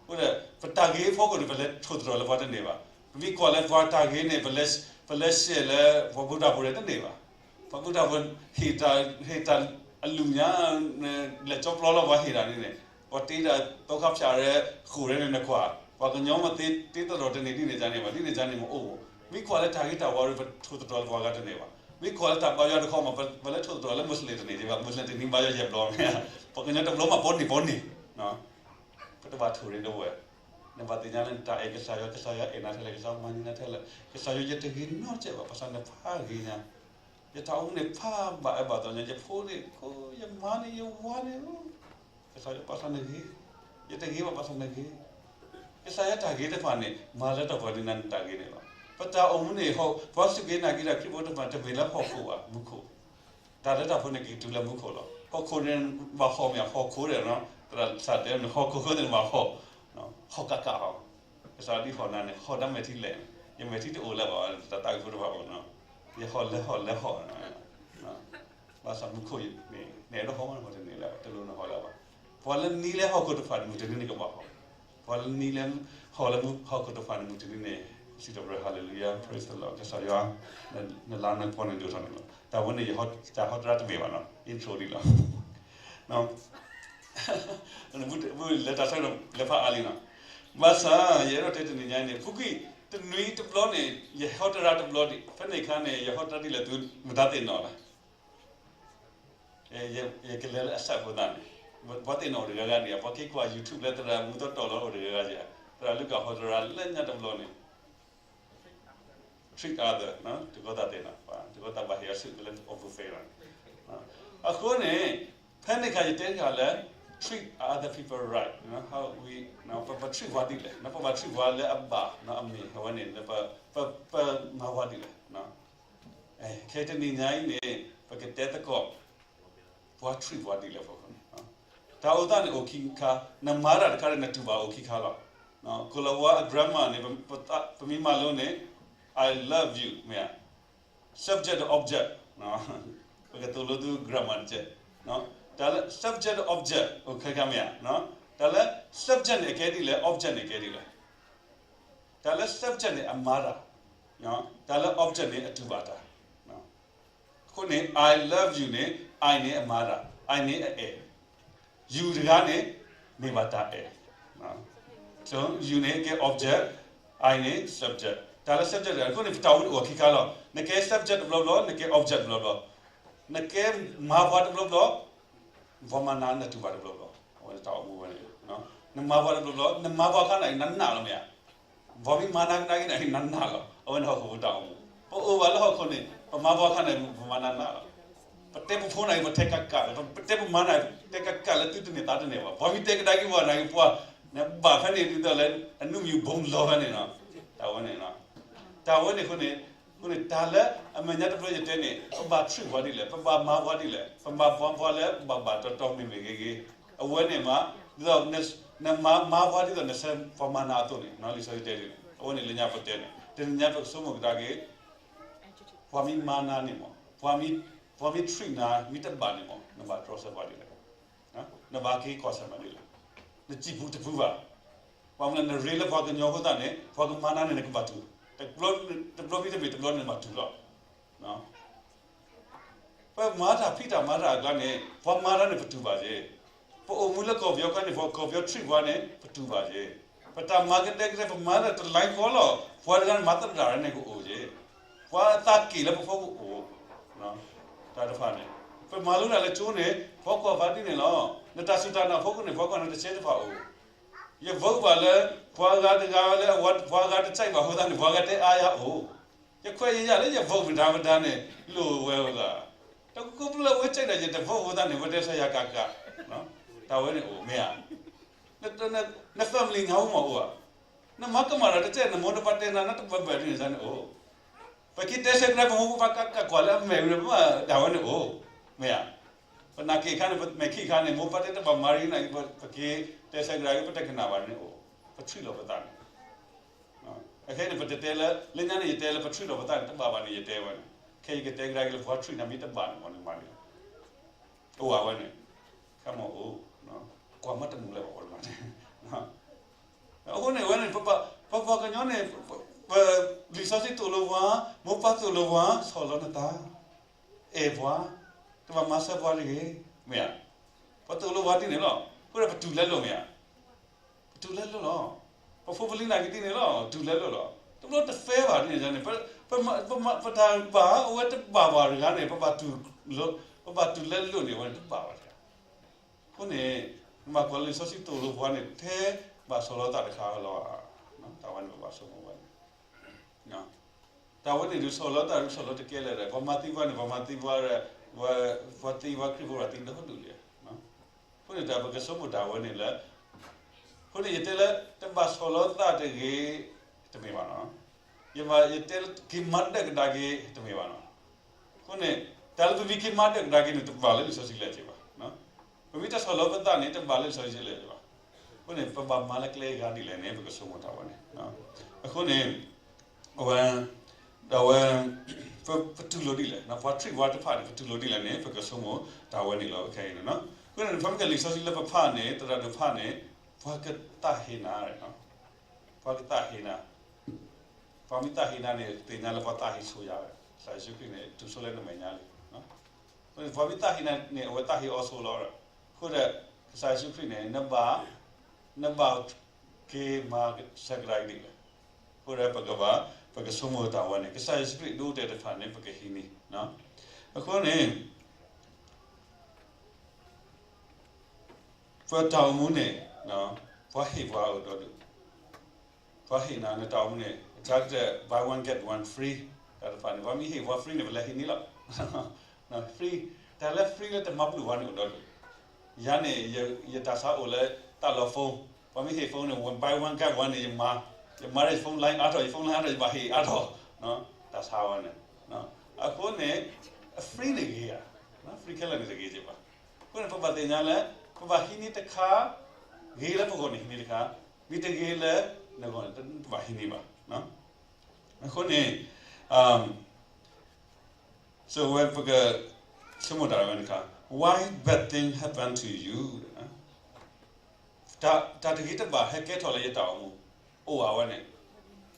အဃိဒီး ပတၢ်ဂ့ၤအဖီခိၣ်န့ၣ် ပလဲၤထိၣ်သတြီၤလၢပှၤတန့ၢ်ဘၣ်. ပမ့ၢ်ကွၢ်လၢပှၤတၢ်ဂ့ၤန့ၣ် ပလဲၤ share လၢပှၤဖိတၢ်ဖိန့ၣ်တန့ၢ်ဘၣ်. ပှၤဖိတၢ်ဖိဟ့ၣ်တၢ် ဟ့ၣ်တၢ်အလုၢ်ညါ လဲၤကၠီပျီလီၤပှၤဟ့ၣ်တၢ်န့ၣ်န့ၣ် ပှၤတ့ဒီးသီခါဖၠးရဲ ဃိာ်ရဲန့ၣ်နကွၢ်, ပှၤကညီမ့ၢ်သ့တ့သတြီၤတန့ၢ်ဒ်န့ၣ်န့ၣ် ဒ်န့ၣ်န့ၣ်မ့ၢ်အိၣ်, မ့ၢ်ကွၢ်လၢတၢ်ဂ့ၤတၢ်ဝါဒီး ပထိၣ်သတြီၤလၢပှၤဂၤတန့ၢ်ဘၣ်. မ့ၢ်ကွၢ်လၢတၢ်ဘါယွၤတခီမ့ၢ် ပလဲၤထိၣ်သတြီၤလၢ Muslim တန့ၢ်ဒံးဘၣ်, Muslim တန့ၢ်ဘါယွၤယဲၢ်ဘျီမ့ၢ်, ပှၤကညီတဘျီမးပိန့ၢ်ပိန့ၢ် ပတဘၣ်ထိၣ်ရ့ဒီပုၢ်ဝဲၢ်, နဘၣ်သ့ၣ်ညါလၢနတၢ်အဲၣ်ကစၢ်ယွၤ ကစၢ်ယွၤအဲၣ်နၤထဲလဲၣ် ကစၢ်ယွၤမၤန့ၢ်နၤထဲလဲၣ်, ကစၢ်ယွၤယတဂ့ၤနီတစဲးဘၣ် ဘၣ်ဆၣ်နဖးဂ့ၤညါ, ယတၢ်အိၣ်မူန့ၣ်ဖးဘၣ်အၢဘၣ်သီညါ ယဖိန့ၣ် ယမါန့ၣ် ယဝၤန့ၣ် ကစၢ်ယွၤဘၣ်ဆၣ်နဂ့ၤ, ယတဂ့ၤဘၣ်ဘၣ်ဆၣ်နဂ့ၤ, ကစၢ်ယွၤတၢ်ဂ့ၤတဖၣ်န့ၣ် မၤလၢထီၣ်ပှၤဒ်နၤနတၢ်ဂ့ၤန့ၣ်လီၤ. ပတၢ်အိၣ်မူန့ၣ် ပှၤစူၢ်က့ၤနာ်က့ၤတၢ်ခရံာ်ဖိတဖၣ် တမ့ၢ်လၢဟီၣ်ခိၣ်ဘၣ် မူခိၣ် တၢ်လၢတၢ်ဖိန့ၣ် ကကတုၤလၢမူခိၣ်လီၤ. ဟီၣ်ခိၣ်န့ၣ်ဘၣ်ဟီၣ်မ့ၢ်ဟီၣ်ခိၣ်ဒီး, သရၣ်တဲန့ၣ် ဟီၣ်ခိၣ်ခိၣ်န့ၣ်ဘၣ်ဟီၣ်, ဟီၣ်ကးကးအီၤ, ကစၢ်ဒ်ဟီၣ်နၤန့ၣ် ဟီၣ်ဒၣ်မဲာ်ထံလဲၣ်, ယမဲာ်ထံတအိၣ်လၢၤဘၣ်, တၢ်သးကဖူတဖၣ်အိၣ်နီၤ, ယဟီၣ်လဲၤဟီၣ်လဲၤဟီၣ်, ဘၣ်ဆၣ်မူခိၣ်န့ၣ် နအဲၣ်ဒိးဟီၣ်မး ဟီၣ်တန့ၢ်လၢၤဘၣ်, တလိၣ်နဟီၣ်လၢၤဘၣ်. ပှၤလၢနံၤလၢဟီၣ်ခိၣ်တဖၣ်န့ၣ် မုၢ်တနံၤန့ၣ်ကဘၣ်ဟီၣ်, ပှၤလၢနံၤလၢဟီၣ်လၢမူဟီၣ်ခိၣ်တဖၣ်န့ၣ် မုၢ်တနံၤန့ၣ် စံးထီၣ်ပတြၢၤ Hallelujah, praise the Lord, ကစၢ်ယွၤ, နလါနကပီၤန့ၣ်ဒိၣ်ထီၣ်န့ၣ်လီၤ. တၢ်ဝဲန့ၣ် တၢ်ဟီတရါတမ့ၢ်ဘၣ်နီၤ, intro ဒံးလီၤ. လၢတၢ်ဆၢကတီၢ်လဲၤဖးအါလံနီၤ. ဘၣ်ဆၣ် ယအဲၣ်ဒိးတဲတနံၤညါအံၤန့ၣ် ဖုကွံာ် တနွံတဘျီန့ၣ် ယဟီတရါတဘျီဒံး, ဖဲန့ၣ်အခါန့ၣ် ယဟီတရါဒ်လဲၣ် သုမတၤသ့ၣ်နီၣ်လဲၣ်. ယကလဲၤလၢအစၢ်ဖိသၣ်န့ၣ်, ပှၤသ့ၣ်နီၣ်အိၣ်တဂၤဂၤန့ၣ်, ပှၤက့ၤကွၢ် YouTube လၢသရၣ်မူသီတီၢ်လီၤအိၣ်တဂၤဂၤ, သရၣ်လူၤကၣ်ဟီတရါလၢညါတဘျီန့ၣ် treat other, တံၤသကိးသးသ့ၣ်နီၣ်, တံၤသကိးသးဘၣ်ဟ့ၣ်အီၤဆူၣ်ကလဲ အီၣ်ပူၤဖဲလီၤ. အဃိန့ၣ် ဖဲန့ၣ်အခါယတဲတၢ်လၢ treat other people right, ပ treat ပှၤဒ်လဲၣ်, ပဘၣ် treat ပှၤလၢအဘၣ်အမ့ၢ်အဝဲန့ၣ်, ပမၤပှၤဒ်လဲၣ်. ခဲတနံၤညါအံၤန့ၣ် ပကတဲသကိး ပှၤ treat ပှၤဒ်လဲၣ်အဖီခိၣ်န့ၣ်, တၢ်အိၣ်သးန့ၣ်အိၣ်ခံခါ, နမၤတၢ်တခါဒီးနတူၢ်ဘၣ်အိၣ်ခံခါလီၤ. ကိၤလၤဝါအ grammar န့ၣ် ပမ့ၢ်မၤလိန့ၣ် I love you မ့ၢ်ဧါ, subject ဒီး object, ပကသိၣ်လိသု grammar တကဲး, တၢ်လၢ subject ဒီး object အိၣ်ခဲခါမ့ၢ်ဧါ, တၢ်လၢ subject န့ၣ်အကဲဒ်လဲၣ်, object န့ၣ်အကဲဒ်လဲၣ်. တၢ်လၢ subject န့ၣ် အမၤတၢ်, တၢ်လၢ object န့ၣ် အတူၢ်ဘၣ်တၢ်. အဃိန့ၣ် I love you န့ၣ် I န့ၣ်အမၤတၢ်, I န့ၣ်အအဲၣ်, you တဂၤန့ၣ် မ့ၢ်ဘၣ်တၢ်အဲၣ်. So you န့ၣ်ကဲ object, I န့ၣ် subject, တၢ်လၢ subject တဂၤ, အဃိန့ၣ် ပတၢ်အိၣ်မူန့ၣ်အိၣ်ခံခါလီၤ. နကဲ subject တဘျီဘျီ, နကဲ object တဘျီဘျီ, နကဲမၤပှၤတဘျီဘျီ, ပှၤမၤနၤနတူၢ်ဘၣ်တဘျီဘျီ, အဝဲန့ၣ်တၢ်အိၣ်မူဝဲန့ၣ်, နမၤပှၤတဘျီဘျီ, နမၤပှၤအခါန့ၣ် နနာ်လီၤမ့ၢ်ဧါ, ပှၤမ့ၢ်မၤနၤကဒါက့ၤန့ၣ် နနာ်လီၤ, အဝဲန့ၣ်ဟီၣ်ခိၣ်ဖိတၢ်အိၣ်မူ, ပအိၣ်ဘၣ်လၢဟီၣ်ခိၣ်န့ၣ် ပမၤပှၤအခါန့ၣ် ပမၤနၤနာ်လီၤ. ပတဲပဖိန့ၣ် ပတဲကးကးလီၤ, ပတဲပမါန့ၣ် တဲကးကးလၢသုတန့ၢ်သးတန့ၢ်ဘၣ်, ပှၤမ့ၢ်တဲကဒါက့ၤပှၤန့ၣ် ပှၤန့ၣ်ဘၣ်ဖဲန့ၣ်ဒ်သိးလၢ အနူမံၤဘိလီၤဖဲန့ၣ်နီၤ, တၢ်ဝဲန့ၣ်, တၢ်ဝဲန့ၣ်အဃိန့ၣ်, အဃိန့ၣ် တၢ်လၢအမဲာ်ညါတဖျၢၣ်ယတဲန့ၣ် ပဘၣ် treat ပှၤဒ်လဲၣ်, ပဘၣ်မၤပှၤဒ်လဲၣ်, ပမၤပှၤပှၤလၢဘၣ်ဘၣ်တီတီမ့ၢ်မ့ၢ်ဂ့ၤဂ့ၤ, အဝဲန့ၣ်မး, ဒ်သိး နမၤပှၤဒ်သိးနဆၢပှၤမၤနၤအသိးန့ၣ်, လံာ်စီဆှံတဲဒ်န့ၣ်, အဝဲန့ၣ်လၢညါပတဲန့ၣ် တနံၤညါပကဆိကမိၣ်ကဒါက့ၤ, ပှၤမ့ၢ်မၤနၤန့ၣ်မး, ပှၤမ့ၢ် treat နၤမ့ၢ်တဘၣ်န့ၣ်မး နဘၣ်တြီဆၢပှၤဒ်လဲၣ်, နဘၣ်က့ၤကွၢ်ဆၢမၤဒ်လဲၣ်, နစံၣ်ပူၤတပူၤဘၣ်, ဘၣ်မနုၤလဲၣ် နရ့လၢပှၤကညီဖိသတးန့ၣ် ပှၤကမၤနၤန့ၣ် နကဘၣ်တူၢ်, တဘျီမ့ၢ်တဘျီန့ၣ်နဘၣ်တူၢ်လီၤ. ပမၤတၢ်ဖံးတၢ်မၤတၢ်အကျါန့ၣ် ပှၤမၤတၢ်န့ၣ် ပတူၢ်ဘၣ်က့ၤ, ပအိၣ်မူလၢကီၢ်ပယီၤခါန့ၣ် ပှၤကီၢ်ပယီၤ treat ပှၤန့ၣ် ပတူၢ်ဘၣ်က့ၤ, ပတၢ်မၤကဒဲကဒဲ ပမၤလၢတလါကီလီၤ, ပှၤတဂၤန့ၣ်မၤသရၣ်န့ၣ်ကအိၣ်က့ၤ, ပှၤအသးက့ၣ်လၢပဖီခိၣ်အိၣ်, တၢ်တဖၣ်န့ၣ်, ပမၤလိတၢ်လၢကၠိန့ၣ် ပှၤကွၢ်ပှၤဒ်န့ၣ်လီၤ. နတၢ်စူၢ်တၢ်နာ်ဖီခိၣ်န့ၣ် ပှၤကွၢ်နၤတစဲးတဖၣ်အိၣ်, ယ vote ဘၣ်လၢ ပှၤဂၤတဂၤလၢ ပှၤဂၤတ ကြိုက် ဘၣ်အဃိသတးန့ၣ် ပှၤဂၤတဲအါယၤအိၣ်, ယခွဲးယယာ်လၢယ vote မတၤမတၤန့ၣ် လိၣ်ဝဲအဂၤ, တကကိးဖျၢၣ်ဝဲ ကြိုက် ဒီးယတ vote အဃိသတးန့ၣ် ဝဲတဲဆၢယၤကးကး, တၢ်ဝဲန့ၣ်အိၣ်မ့ၢ်ဧါ, န family နဟးမ့ၢ်အိၣ်ဧါ, နမၤကမၣ်ဒီးတကဲ နမိၢ်နပၢ်တဲနၤ နတဘၣ်ဘၣ်ဒ်န့ၣ်န့ၣ်အိၣ်, ပက့ၤတဲဆၢကဒါပမိၢ်ပပၢ်ကးကးကွၢ်လၢအမဲာ်ဝံၤဒီး ပမၤဒၣ်ဝဲန့ၣ်အိၣ်, မ့ၢ်ဧါ, ပနာ်က့ၤအခါန့ၣ် ပမဲာ်ခံခါန့ၣ် မိၢ်ပၢ်တဲတဘၣ်မၤရံနၤ ပက့ၤတဲဆၢကဒါက့ၤ ပတကနၣ်ဘၣ်န့ၣ်အိၣ်, ပ treat လီၤပသးန့ၣ် အခဲအံၤန့ၣ် ပတတဲလၢ လၢညါန့ၣ် ယတဲလၢပ treat လီၤပသးန့ၣ် တဘၣ်ဘၣ်န့ၣ် ယတဲဝဲန့ၣ်, ခဲအံၤယကတဲကဒါက့ၤလၢ ပှၤ treat နၤမ့ၢ်တဘၣ်န့ၣ် မ့ၢ်နမၤန့ၣ်, အိၣ်ဝဲန့ၣ်, ခါမ့ၢ်အိၣ်, ကွၢ်မ့ၢ်တမုာ်လၢၤဘၣ် ပှၤတမၤန့ၣ်, အဃိန့ၣ် အဝဲန့ၣ် ပပှၤကညီန့ၣ် ပ လံာ်စီဆှံသိၣ်လိပှၤ, မိၢ်ပၢ်သိၣ်လိပှၤ ဆီၣ်လီၤနသး, အဲၣ်ပှၤ, တဘၣ်မၤစၢၤပှၤတဂ့ၤ, မ့ၢ်ဧါ, ပသိၣ်လိပှၤဒ်န့ၣ်လီၤ, အဃိဒီးပတူၢ်လဲလိာ်မ့ၢ်ဧါ ပတူၢ်လဲလိာ်လီၤ, ပဖိပလံၤနာ်က့ၤဒ်န့ၣ်လီၤ တူၢ်လဲလိာ်လီၤ, တဘျီတ fair ဘၣ်ဒ်န့ၣ်န့ၣ်, ပတၢ်ဘၣ်အိၣ်ဝဲတဘၣ်ဘၣ်တဂၤန့ၣ် ပဘၣ်တူၢ်, ပဘၣ်တူၢ်လဲလိာ်န့ၣ် အဝဲန့ၣ်တဘၣ်ဘၣ်တဂၤ, အဃိန့ၣ် နဘၣ်ကွၢ်လၢလံာ်စီဆှံသိၣ်လိပှၤန့ၣ် ထဲဘၣ်ဆီၣ်လီၤသးတခါလီၤဧါ, တၢ်ဝဲန့ၣ်ပဘၣ်ဆိကမိၣ်ဝဲန့ၣ် တၢ်ဝဲန့ၣ်ဒုးဆီၣ်လီၤတၢ်ဒုးဆီၣ်လီၤတကဲလၢာ်ဒီး ပှၤမၤသံပှၤန့ၣ် ပှၤမၤသံပှၤ, ပှၤသံပှၤခရံာ်ဖိပှၤသံဒီဒူၣ်လံ, အဃိန့ၣ်တၢ်ပကဆိကမိၣ်တၢ်ဝဲန့ၣ်လၢ, အဃိန့ၣ်ယတဲလၢ တဘၣ်ဆီၣ်လီၤသးတဂ့ၤ, တမ့ၢ်ဘၣ်နီၤ, ယဘၣ်ယတဲလၢက့ၤမၤဒၢၣ်ကဒါက့ၤ တမ့ၢ်ဘၣ်နီၤ, အဃိန့ၣ် တၢ်လၢပမ့ၢ်က့ၤမၤဒၢးကဒါက့ၤန့ၣ် တဘၣ်လၢလံာ်စီဆှံလၢာ်က့ၤဘၣ်. ပမ့ၢ်တၢ်ဆီၣ်လီၤပသးန့ၣ် တဘၣ်လၢလံာ်စီဆှံလၢာ်က့ၤဘၣ်. အဃိန့ၣ် ပဘၣ်မၤလၢကျဲအဂၤဒ်လဲၣ်န့ၣ် ပကဆိကမိၣ်တၢ်ဝဲန့ၣ်. အဃိန့ၣ် အဝဲ ဒီးဝဲ ပ ပတူၢ်လိာ်ဒ်လဲၣ်, ပှၤ treat ပှၤတဖၣ်န့ၣ် ပတူၢ်လိာ်ဒ်လဲၣ်န့ၣ် ပကဆိကမိၣ်တၢ်ဝဲန့ၣ်လီၤ. ခဲအံၤန့ၣ် ပမ့ၢ်ကလံာ်စီဆှံလၢပဖးန့ၣ် သရၣ်ဒိၣ်ဖးန့ၣ် ပှၤကသးဟ့နၤ, ပှၤကသးဟ့နၤ, ပှၤမ့ၢ်သးဟ့နၤန့ၣ် သ့ၣ်ညါလၢပှၤသးဟ့ဆိယၤဝဲ, ကစၢ်ယ့ၣ်ၡူးခရံာ်န့ၣ် တုၤဆိလၢနမဲာ်ညါလံ. ပှၤမ့ၢ်သးဟ့နၤန့ၣ် အဝဲသးဟ့အီၤဆိလီၤ. အဃိဒီး ကစၢ်ယ့ၣ်ၡူးခရံာ်န့ၣ် နဘၣ် နဘၣ်က့ၤမၤဆၢကဒါက့ၤဒ်လဲၣ်. အဃိဒီးပကဘၣ် ပကဆိကမိၣ်တၢ်ဝဲန့ၣ် ကစၢ်ယ့ၣ်ၡူးခရံာ်ဒိတဲာ်တဖၣ်န့ၣ် ပကဟံးန့ၢ်. အဃိန့ၣ် ပတၢ်အိၣ်မူန့ၣ် ပှၤဟ့ၣ်ပှၤအအိၣ်ဒီဒူၣ်, ပှၤဟ့ၣ်နၤနတၢ်အိၣ်မူန့ၣ် အတၢ်ကတၢၢ် buy one get one free တၢ်တဖၣ်န့ၣ် ပှၤမ့ၢ်ဟ့ၣ်ပှၤ free န့ၣ် ပလဲၤဟံးန့ၢ်လီၤ. free တၢ်လၢ free လၢတမၤပျုၢ်ပှၤန့ၣ်အိၣ်ဒီဒူၣ်. ယၤန့ၣ် ယတၢ်ဆါအိၣ်လၢတၢ်လီၤ phone, ပှၤမ့ၢ်ဟ့ၣ် phone န့ၣ် buy one get one န့ၣ် ယမၤ, ယမၤဒီးယ phone line အါထီၣ် ယ phone line အါထီၣ် ယဘၣ်ဟ့ၣ်အါထီၣ် တၢ်ဆါဝဲန့ၣ်. အဃိန့ၣ် free န့ၣ်ဂ့ၤဧါ, free ခဲလၢာ်န့ၣ်တဂ့ၤက့ဘၣ်. အဃိန့ၣ် ပဘၣ်သ့ၣ်ညါလၢ ပဘၣ်ဟံးန့ၢ်တခါ, ဂ့ၤလၢပဂီၢ်န့ၣ်ဟံးန့ၢ်တခါ, မ့ၢ်တဂ့ၤလၢနဂီၢ်န့ၣ် တဘၣ်ဟံးန့ၢ်ဘၣ်. အဃိန့ၣ် so ဝဲပကဆိကမိၣ်တၢ်ဝဲတခါ, why bad thing happen to you? တၢ်တဂ့ၤတဘၣ်ဟဲကဲထီၣ်လၢယတၢ်အိၣ်မူ, အိၣ်အဝဲန့ၣ်,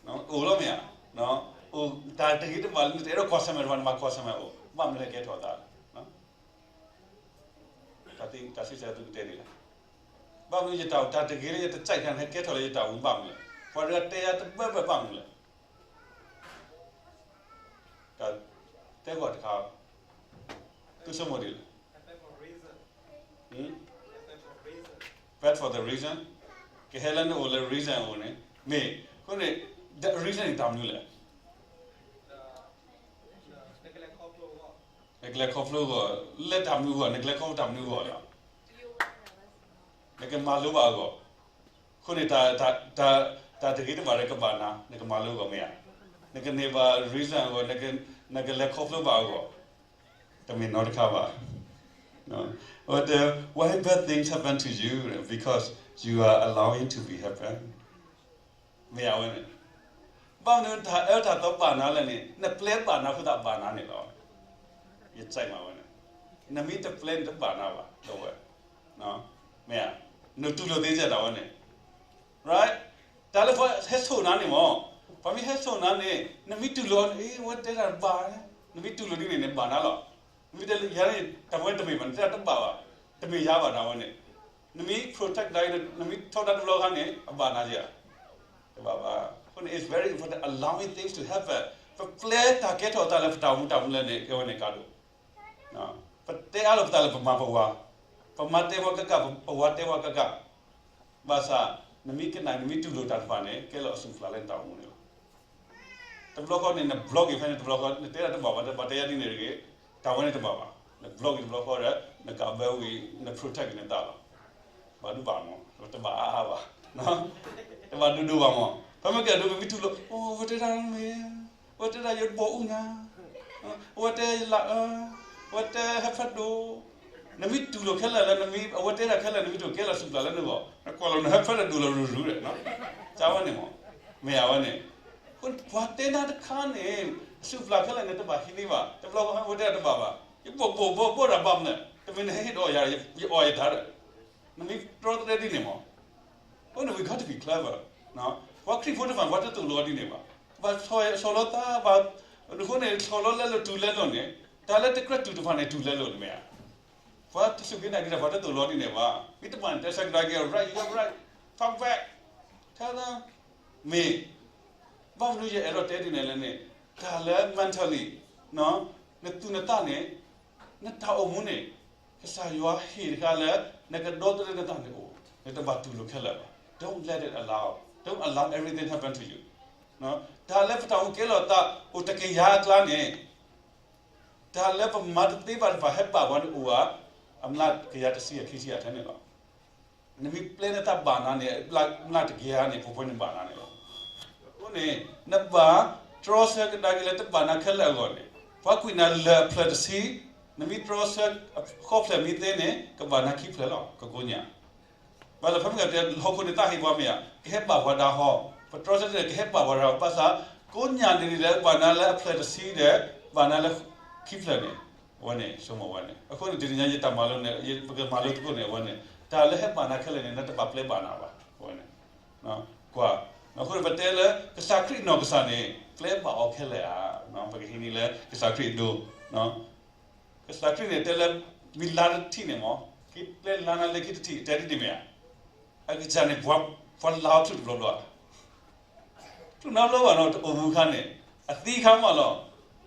အိၣ်လီၤမ့ၢ်ဧါ, တၢ်တဂ့ၤတဘၣ်လၢနတအဲၣ်ဒိးကွၢ်ဆၢၣ်မဲာ်တဖၣ် နဘၣ်ကွၢ်ဆၢၣ်မဲာ်အိၣ်, ဘၣ်မနုၤလဲၣ်ကဲထီၣ်သး တၢ်သ့ၣ်တၢ်ဆံးစၢ်သုကတဲန့ၣ်လီၤ. ဘၣ်မနုၤယတၢ်အိၣ် တၢ်တဂ့ၤလၢယတစံးတၢ်န့ၣ် ဟဲကဲထီၣ်လၢယတၢ်အိၣ်မူဘၣ်မနုၤလဲၣ်, ပှၤတဂၤတဲယၤတဘၣ်ဘၣ်ဘၣ်မနုၤလဲၣ်. တၢ်တဲဂီၢ်တခါ, သုဆိကမိၣ်ဒ်လဲၣ်. Bad for the reason, ကဟဲလၢနအိၣ်လၢ reason အအိၣ်န့ၣ်, မ့ၢ်အဃိန့ၣ် reason န့ၣ်တၢ်မနုၤလဲၣ်. နကလဲၤခီဖျိအဂီၢ်, လၢတၢ်မနုၤအဂီၢ်, နကလဲၤခီဖျိတၢ်မနုၤအဂီၢ်လဲၣ်. နကမၤလိဘၣ်အဂီၢ်, အဃိန့ၣ် တၢ်တဂ့ၤတဘၣ်ဒီးကဘၣ်နၤ, နကမၤလိအဂီၢ်မ့ၢ်ဧါ, နကန့ၢ်ဘၣ် reason အဂီၢ်, နကလဲၤခီဖျိဘၣ်အဂီၢ်, တမ့ၢ်နီတခါဘၣ်. အဝဲတဲ why bad things happen to you because you are allowing to be happen. မ့ၢ်အဝဲန့ၣ်, ဘၣ်မနုၤတၢ်အၢတၢ်သီဘၣ်နၤလဲၣ်န့ၣ် နပျဲဘၣ်နၤအဃိသတးဘၣ်နၤန့ၣ်လီၤ. ယစံးမးဝဲန့ၣ်, နမ့ၢ်တပျဲန့ၣ်တဘၣ်နၤဘၣ်, ဒီးဝဲ, မ့ၢ်ဧါ, နတူၢ်လိာ်သ့စ့ၢ်တၢ်ဝဲန့ၣ်, right, တၢ်လၢပှၤဟဲဆိၣ်နၤန့ၣ်မ့ၢ်, ပှၤမ့ၢ်ဟဲဆိၣ်နၤန့ၣ် နမ့ၢ်တူၢ်လိာ်န့ၣ် အဝဲတဲတၢ်ဘၣ်, နမ့ၢ်တူၢ်လိာ်ဒ်န့ၣ်န့ၣ် ဘၣ်နၤလီၤ. နမ့ၢ်တဲလၢယၤန့ၣ် တၢ်ဝဲတမ့ၢ်ဘၣ်, နတဲတၢ်တဘၣ်ဘၣ်, တမ့ၢ်ယၤဘၣ်တၢ်ဝဲန့ၣ်, နမ့ၢ် protect ဒၣ်အံၤ နမ့ၢ်ထီဒါတဘျီခါန့ၣ် အဘၣ်နၤဧါ, တဘၣ်ဘၣ်. အဃိန့ၣ် it's very important allowing things to happen. ပပျဲတၢ်ကဲထီၣ်အသးလၢပတၢ်အိၣ်မူတၢ်အိၣ်မူလဲၣ်န့ၣ် ကဲဝဲန့ၣ်ကါဒိၣ် ပတဲအါလီၤပသးလၢပမၤပဝၤ, ပမၤတဲပှၤကကၢ်, ပဝၤတဲပှၤကကၢ်, ဘၣ်ဆၣ် နမ့ၢ်ကနၣ် နမ့ၢ်တူၢ်လိာ်တၢ်တဖၣ်န့ၣ် ကဲလီၤအစုဖျါလၢနတၢ်အိၣ်မူန့ၣ်လီၤ. တဘျီဃီန့ၣ် န block အံၤဖဲန့ၣ် တဘျီဃီ နတဲဒၣ်တဘၣ်ဘၣ် ဘၣ်တဲယၤဒ်န့ၣ်တဂ့ၤ, တၢ်ဝဲန့ၣ်တဘၣ်ဘၣ်, န block အံၤတဘျီဃီဒီး နကးဘၢဝံၤ န protect နသးလီၤ. ဘၣ်ဒိဘၣ်မး, တဘၣ်အါအါဘၣ်, တဘၣ်ဒိဒိဘၣ်မး, ပမ့ၢ်ကဲဒိ ပမ့ၢ်တူၢ်လိာ် အိ အဝဲတဲဒၣ်မ့ၢ် အဝဲတဲဒၣ်ယဘီၣ်အူညါ, အဝဲတဲယလၢအၢ, အဝဲတဲဟဲဖးဒိၣ်, နမ့ၢ်တူၢ်လိာ်ခဲလၢာ်လၢ နမ့ၢ် အဝဲတဲဒၣ်ခဲလၢာ် နမ့ၢ်တူၢ်ကဲလီၤစုဖျါလၢနဂီၢ်, နကွၢ်လီၤနဟဲဖးဒိၣ်လီၤရူၤရူၤဒီး, ကါဝဲန့ၣ်မး, မ့ၢ်အဝဲန့ၣ်, ပှၤတဲနၤတခါန့ၣ် စုဖျါခဲလၢာ်န့ၣ် တဘၣ်ဟံးန့ၢ်ဘၣ်, တဘျီဃီဝဲတဲတဘၣ်ဘၣ်, ယဘီၣ်ဘီၣ်ဘီၣ်ဘီၣ်တၢ်ဘၣ်မနုၤလဲၣ်, တမ့ၢ်နဟဲဟ့ၣ်ဒီးယၤ ယအီၣ်ယတၢ်ဒီး, နမ့ၢ်တြီတရဲဒ်န့ၣ်မး အဃိန့ၣ် we got to be clever. ပှၤခရံာ်ဖိတဖၣ် ပှၤတသိၣ်လိအီၤဒ်န့ၣ်ဘၣ်. ဘၣ်ဆီၣ်လီၤသးဘၣ်, အဃိန့ၣ် ဆီၣ်လီၤလဲလိာ်တူၢ်လဲလိာ်န့ၣ်, တၢ်လၢတကြၢးတူၢ်တဖၣ်န့ၣ် တူၢ်လဲလိာ်န့ၣ်မ့ၢ်ဧါ. ပှၤတစူၢ်က့ၤနာ်က့ၤတၢ် ပှၤတသိၣ်လိအီၤဒ်န့ၣ်ဘၣ်. မ့ၢ်တဘၣ်န့ၣ် တဲဆၢကဒါက့ၤ right, you're right, talk back, tell them. မ့ၢ် ဘၣ်မနုၤယအဲၣ်ဒိးတဲဒ်န့ၣ်လဲၣ်န့ၣ်, တၢ်လၢ mentally နသူၣ်နသးန့ၣ်, နတၢ်အိၣ်မူန့ၣ်, ကစၢ်ယွၤဟ့ၣ်တခါလၢ နကဒီသဒၢနသးန့ၣ်အိၣ်, နတဘၣ်တူၢ်လိာ်ခဲလၢာ်ဘၣ်. Don't let it allow, don't allow everything happen to you. တၢ်လၢပတၢ်အိၣ်မူကဲလီၤသး အိၣ်တကယၤအကျါန့ၣ်, တၢ်လၢပမၤတသ့ဘၣ်တဖၣ်ဟဲဘၣ်ပှၤန့ၣ်အိၣ်ဧါ, အမျးကယၤတဆံအခံဆံအထဲန့ၣ်လီၤ. နမ့ၢ်ပျဲနသးဘၣ်နၤန့ၣ် အမျးတကယၤန့ၣ် ပှဲၤပှဲၤန့ၣ်ဘၣ်နၤန့ၣ်လီၤ. အဃိန့ၣ် နဘၣ်တြီဆၢကဒါက့ၤလၢတဘၣ်နၤခဲလၢာ်အဂီၢ်န့ၣ်, ပှၤကွံာ်နၤလၢၢ်အဖျၢၣ်တဆံ နမ့ၢ်တြီဆၢဃိးဖျၢၣ်မ့ၢ်သ့န့ၣ် ကဘၣ်နၤခံဖျၢၣ်လီၤ ကကိညၣ်. ဘၣ်ဆၣ်ဖဲမ့ၢ်ကတဲလီၢ်ခိၣ်န့ၣ် သးဟ့ၣ်ပှၤမ့ၢ်ဧါ, ကဟဲဘၣ်ပှၤဒၣ်ဟီ, ပတြီဆၢန့ၣ် ကဟဲဘၣ်ပှၤဒၣ်ဟီ, ဘၣ်ဆၣ် ကိညၣ်န့ၣ်ဒ်လဲၣ် ဘၣ်နၤလၢအဖျၢၣ်တဆံဒီး ဘၣ်နၤလၢခံဖျၢၣ်န့ၣ်, အဝဲန့ၣ် ဆိကမိၣ်ဝဲန့ၣ်. အဃိန့ၣ် တနံၤညါယတၢ်မၤလိန့ၣ် ပကမၤလိသကိးန့ၣ် အဝဲန့ၣ် တၢ်လၢဟဲဘၣ်နၤခဲလၢာ်န့ၣ် နတဘၣ်ပျဲဘၣ်နၤဘၣ် အဝဲန့ၣ် ကွၢ်, အဃိန့ၣ် ပတဲလၢ ကစၢ်ခရံာ်နီၢ်ကစၢ်န့ၣ် ပျဲဘၣ်အီၤခဲလၢာ်ဧါ, ပကဟံးန့ၢ်လၢကစၢ်ခရံာ်အဒိ, ကစၢ်ခရံာ်န့ၣ်တဲလၢ မ့ၢ်လါတထံၣ်န့ၣ်မ့ၢ်, က့ၤပျဲလါနၤလၢခံတထံၣ် တဲဒ်န့ၣ်မ့ၢ်ဧါ, အကစၢ်န့ၣ် ပှၤလါအီၤချုးတဘျီဘျီဧါ, ချုးနီတဘျီဘၣ်နီၤ တအိၣ်မူခါန့ၣ်, အသံခါမးလီၤ,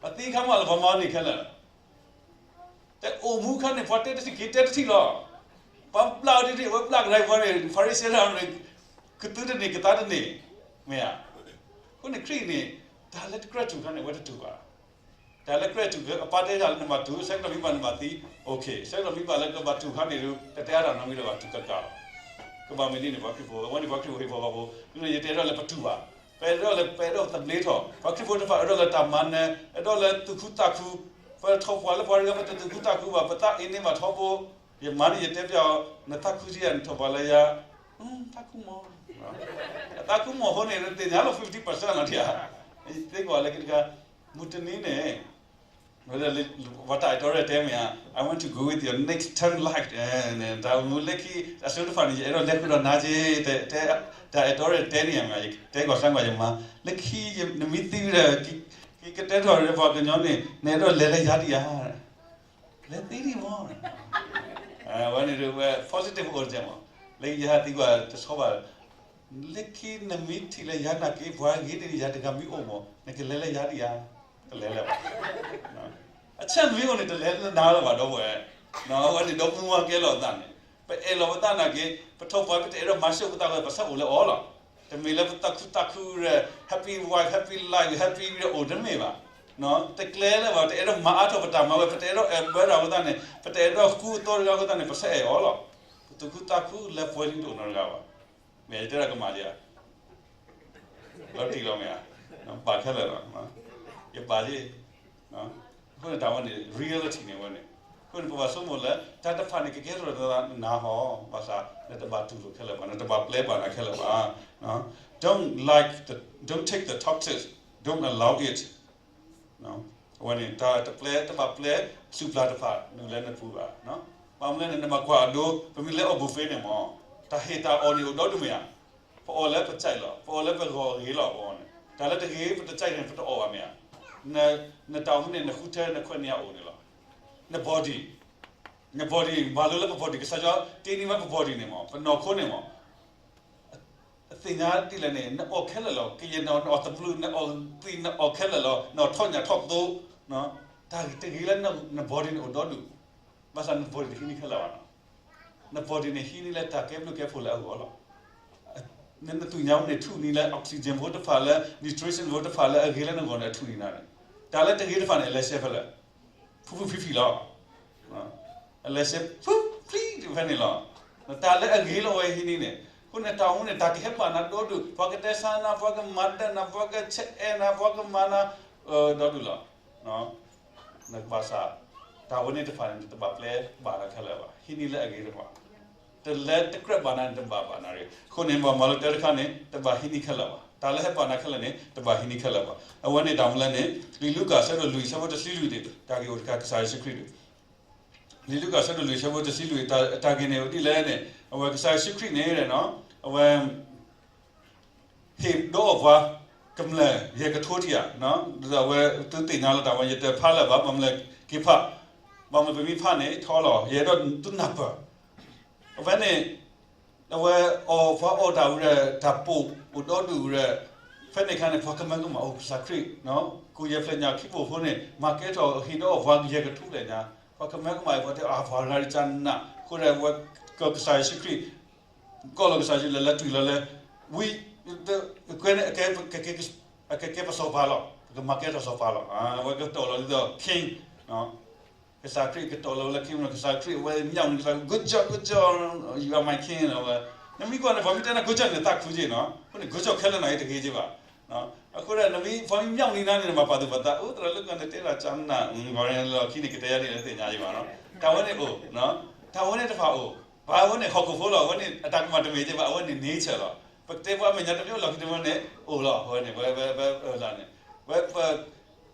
အသံခါမးလီၤ ပှၤမၤန့ၢ်ခဲလၢာ် တအိၣ်မူခါန့ၣ် ပှၤတဲတထံၣ်က့ၤတဲတထံၣ်လီၤ. ပှၤပျၢ်အီၤတထံၣ် အဝဲပျၢ်ကဒါအံၤပှၤန့ၣ် ဖၤရံၤၡဲလၢန့ၣ် ကသူတန့ၢ်ကသါတန့ၢ်, မ့ၢ်ဧါ. အဃိန့ၣ်ခရံာ်န့ၣ် တၢ်လၢတကြၢးတူၢ်ခါန့ၣ် အဝဲတတူၢ်ဘၣ်. တၢ်လၢကြၢးတူၢ် အပၢ်တဲတၢ်လၢနဘၣ်တူၢ် ဆဲးကတီၢ်မ့ၢ်ဘၣ်နဘၣ်သံ, ဆဲးကတီၢ်မ့ၢ်ဘၣ်လၢကဘၣ်တူၢ်ခါန့ၣ်ဒီး တတဲအါတၢ်နီတမံၤလၢၤဘၣ် တူၢ်ကကးလီၤ. ကဘၣ်မ့ၢ်ဒ်န့ၣ် ပှၤခရံာ်ဖိ အဝဲန့ၣ်ပှၤခရံာ်ဖိဟ့ၣ်ဖိဃီဖိ, ဒ်န့ၣ်ယတဲထီၣ်လၢပတူၢ်ဘၣ်, ပအဲၣ်ဒိးလၢ ပအဲၣ်ဒိးသဘျ့ထီၣ်, ပှၤခရံာ်ဖိတဖၣ်အဲၣ်ဒိးလၢတၢ်မၤနၢၤ, အဲၣ်ဒိးလၢသူၣ်ခုသးခု, ပထီၣ်ပှၤလၢပှၤတဂၤ ပတသူၣ်ခုသးခုဘၣ်, ပသးအ့န့ၢ်ဘၣ်ထီဘိ, ယမၤန့ၣ်ယတဲပျီ, နသးခုဆံယၤ နထီၣ်ပှၤလၢယၤ, သးခုမး, အသးခုမးအဃိန့ၣ် နသ့ၣ်ညါလီၤ fifty percent လီၤဒံးဧါ, သ့ကွၢ်လၢခံတခါ, မုၢ်တနံၤန့ၣ် ပှၤတၢ်အဲၣ်တီရဲၣ်တဲမ့ၢ်ဧါ, I want to go with your next ten life, တၢ်မုၢ်လၢခံ အစိတဖၣ်န့ၣ် ယအဲၣ်ဒိးလဲၤဃုာ်ဒီးနၤက့, တၢ်အဲၣ်တီရဲၣ်တဲန့ၣ်မ့ၢ် ယတဲကွၢ်စၢ်ကွၢ်ယမါ, လၢခံ နမ့ၢ်သံဒီး ကကတဲထီၣ်ပှၤကညီန့ၣ် နအဲၣ်ဒိးလဲၤလၢယၤဒံးဧါ, လဲၤသံဒံးမး, အဝဲန့ၣ်ဝဲ positive အိၣ်တက့ၢ်မး, လၢယဟဲသံကွၢ်တဆီဘၣ် လၢခံနမ့ၢ်ထံၣ်လၢယၤနာ်က့ ပှၤဂ့ၤန့ၣ်ယၤတဂၤမ့ၢ်အိၣ်မး နကလဲၤလၢယၤဒံးဧါ, တလဲၤလၢၤဘၣ်. အဆၢမ့ၢ်အိၣ်န့ၣ် တလဲၤလၢနၤလၢၤဘၣ်ဒီပုၢ်ဝဲၢ်, အဝဲန့ၣ်ဒီမါဝၤကဲလီၤအသးန့ၣ်, ပအဲၣ်လီၤပသးနာ်က့ ပထီၣ်ပှၤ ပတအဲၣ်ဒိးမၤစၢၤပသးဝဲ ပဆၢအိၣ်လၢအီၤလီၤ. တမ့ၢ်လၢပသးခုသးခုဒီး happy wife, happy life, happy ဒီးအိၣ်တမ့ၢ်ဘၣ်. တကျဲလၢၤဘၣ်, တအဲၣ်ဒိးမၤအါထီၣ်ပတၢ်မၤဝဲ ပတအဲၣ်ဒိးအဲၣ်ဘၢတၢ်ဝဲသးန့ၣ် ပတအဲၣ်ဒိးဃူအသီတဂၤဝဲသးန့ၣ် ပဆၢအဲၣ်အီၤလီၤ. ပသူၣ်ခုသးခုလၢပှဲၤလံတအိၣ်နီတဂၤဘၣ်. မ့ၢ်ယတဲဒၣ်ကမၣ်ယၤ လီၤတံၢ်လီၤမ့ၢ်ဧါ, ပာ်ခဲလၢာ်လီၤ, ယပာ်က့ၤ, အဃိန့ၣ်တၢ်ဝဲန့ၣ် reality န့ၣ်ဝဲန့ၣ်, အဃိန့ၣ် ပဘၣ်ဆိကမိၣ်လၢ တၢ်တဖၣ်န့ၣ် ကကဲထီၣ်နၤဟီ, ဘၣ်ဆၣ် နတဘၣ်တူၢ်လိာ်ခဲလၢာ်ဘၣ်, နတဘၣ်ပျဲဘၣ်နၤခဲလၢာ်ဘၣ်. Don't like the, don't take the toxic, don't allow it. အဝဲန့ၣ် တၢ်တပျဲ တဘၣ်ပျဲ စူၢ်ပျၢ်တဖၣ် နုာ်လၢနပူၤဘၣ်. ဘၣ်မနုၤလဲၣ်န့ၣ် နဘၣ်ကွၢ်အဒိ ပမ့ၢ်လဲၤအီၣ် buffet န့ၣ်မ့ၢ် တၢ်ဟ့ၣ်တၢ်အီၣ်န့ၣ်အိၣ်ဒီဒူၣ်မ့ၢ်ဧါ, ပအီၣ်လၢပကြိုက်လီၤ, ပအီၣ်လၢပဂီၢ်အဂ့ၤလီၤ ပအီၣ်န့ၣ်, တၢ်လၢတဂ့ၤပတကြိုက်န့ၣ် ပတအီၣ်ဘၣ်မ့ၢ်ဧါ. နတၢ်အိၣ်မူန့ၣ် နဃုထၢနခွဲးနယာ်အိၣ်န့ၣ်လီၤ. န body, န body မၤလိလၢပ body ကစၢ်ယွၤတ့န့ၢ်ဝဲပ body န့ၣ်မ့ၢ် ပနီၢ်ခိန့ၣ်မ့ၢ် အသ့ၣ်ညါဒ်လဲၣ်န့ၣ် နအီၣ်ခဲလၢာ်လီၤ, ကယဲၢ်နအီၣ်တဘျုး နအီၣ်သံ နအီၣ်ခဲလၢာ်လီၤ, နအီၣ်ထီၣ်ညၣ်ထီၣ်သိ, တၢ်တဂ့ၤလၢန body န့ၣ်အိၣ်ဒီဒူၣ်, ဘၣ်ဆၣ်န body တဟံးန့ၢ်ခဲလၢာ်ဘၣ်နီၤ. န body န့ၣ် ဟံးန့ၢ်လၢတၢ်ကဲဘျုးကဲဖှိၣ်လၢအဂီၢ်လီၤ. န နသူၣ်ညါန့ၣ် ထူးန့ၢ်လၢ oxygen ဖိတဖၣ်လၢ nutrition ဖိတဖၣ်လၢအဂ့ၤလၢနဂီၢ်န့ၣ် အထူးန့ၢ်နၤန့ၣ်, တၢ်လၢတဂ့ၤတဖၣ်န့ၣ် အလဲၤဆဲးဖဲလဲၣ်, ဖုဖုဖံဖံလီၤ. အလဲၤဆဲး ဖုဖံဖံဖဲန့ၣ်လီၤ. တၢ်လၢအဂ့ၤလၢအဝဲဟံးန့ၢ်န့ၣ်, အဃိန့ၣ်တၢ်အိၣ်မူန့ၣ် တၢ်ကဟဲပာ်နၤဒီဒူၣ်, ပှၤကတဲဆါနၤ, ပှၤကမၤဒၢနၤ, ပှၤကဆဲးအဲၣ်နၤ, ပှၤကမၤနၤ, ဒီဒူၣ်လီၤ. နကဘၣ်ဆၣ်, တၢ်ဝဲန့ၣ်တဖၣ်န့ၣ် နတဘၣ်ပျဲဘၣ်နၤခဲလၢာ်ဘၣ်, ဟံးန့ၢ်လၢအဂ့ၤတဖၣ်, တလဲၤတကြၢးဘၣ်နၤန့ၣ် တဘၣ်ဘၣ်နၤတဂ့ၤ. အဃိန့ၣ် ပှၤမၤလိတၢ်တခါန့ၣ် တဘၣ်ဟံးန့ၢ်ခဲလၢာ်ဘၣ်, တၢ်လၢဟဲပာ်နၤခဲလၢာ်န့ၣ် တဘၣ်ဟံးန့ၢ်ခဲလၢာ်ဘၣ်. အဝဲန့ၣ်တၢ်မနုၤလဲၣ်န့ၣ် လံာ်လူၤကၣ်ဆၢဒိၣ်လွံၢ်ဆၢဖိတဆံလွံၢ်န့ၣ် တၢ်ဂ့ၢ်အိၣ်တခါကစၢ်ယ့ၣ်ၡူးခရံာ်န့ၣ် လံာ်လူၤကၣ်ဆၢဒိၣ်လွံၢ်ဆၢဖိတဆံလွံၢ် တၢ်ဂ့ၢ်န့ၣ်အိၣ်ဒ်လဲၣ်န့ၣ် အဝဲကစၢ်ယ့ၣ်ၡူးခရံာ်န့ၣ် အဝဲ ဟ့ၣ်ဒီးအီၣ်ပှၤ ကမျၢၢ်ယဲၢ်ကထိထံၣ်ဧါ, ဒီးအဝဲသုသ့ၣ်ညါလီၤတၢ်ဝဲ ယတဖးလၢၤဘၣ်, ဘၣ်မနုၤလဲၣ်က့ၤဖး, ဘၣ်မနုၤပမ့ၢ်ဖးန့ၣ် ထီလီၤ ယအဲၣ်ဒိးသုနၢ်ပၢၢ်. အဝဲန့ၣ် အဝဲအီၣ်ပှၤအီၣ်တၢ်ဝံၤဒီး တၢ်ပိာ်အိၣ်ဒီဒူၣ်ဝံၤဒီး ဖဲန့ၣ်အခါန့ၣ် ပှၤကမၢကမၣ်အိၣ်ကစၢ်ခရံာ် ကိၣ်ယဲၢ်ဖျၢၣ်ညၣ်ခံဘိၣ်ဖိန့ၣ် မၤကဲထီၣ်ဟ့ၣ်ဒီးအီၣ်ပှၤယဲၢ်ကထိဖျၢၣ်ညါ, ပှၤကမၢကမၣ်အီၤ ပှၤတဲအါ ပှၤဂၤဒ်ကနၣ် အဃိဒီးအဝဲကစၢ်ယ့ၣ်ၡူးခရံာ် ကီၢ်လီၤကစၢ်ယ့ၣ်ၡူးလဲၤလၢတုၤလီၤလၢ ဝံၤ ကွဲန့ၣ် အကဲပစီၤပၤလီၤ, ပကမၤကဲထီၣ်စီၤပၤလီၤ, အဝဲကတီၢ်လီၤဒ်သိး king ကစၢ်ခရံာ်ကတီၢ်လီၤဝဲလၢ king ကစၢ်ခရံာ် အဝဲမၠၣ်န့ၣ် ကစၢ် good job, good job, you are my king ဝဲ, နမ့ၢ်ကွၢ်န့ၣ် ပှၤမ့ၢ်တဲနၤ good job န့ၣ် သးခုက့နီၤ, အဃိန့ၣ် good job ခဲလၢာ်နီၤ တဂ့ၤက့ဘၣ်, အဃိဒီး နမ့ၢ် ဖဲမ့ၢ်မၠၣ်ဝံၤနံၤန့ၣ် နဘၣ်ပာ်သူၣ်ပာ်သး အိၣ်သရၣ်လၢကန့ၣ်တဲတၢ်ကၠၢနၢ် ဂီၤန့ၣ်လီၢ်ခံန့ၣ် ကတဲယၤန့ၣ် နသ့ၣ်ညါယဘၣ်နီၤ. တၢ်ဝဲန့ၣ်အိၣ်, တၢ်ဝဲန့ၣ်တဖၣ်အိၣ်, ပှၤဝဲန့ၣ် ဟီၣ်ခိၣ်ဖိလီၤ, အဝဲန့ၣ် အတၢ်ကမၣ်တမ့ၢ်က့ဘၣ်, အဝဲန့ၣ် nature လီၤ. ပတဲပှၤမဲာ်ညါတမ့ၢ်အိၣ်လီၢ်ခံတမ့ၢ်န့ၣ် အိၣ်လီၤ, အဝဲန့ၣ် ဝဲ ဝဲ ဝဲ လၢန့ၣ် ဝဲ ပ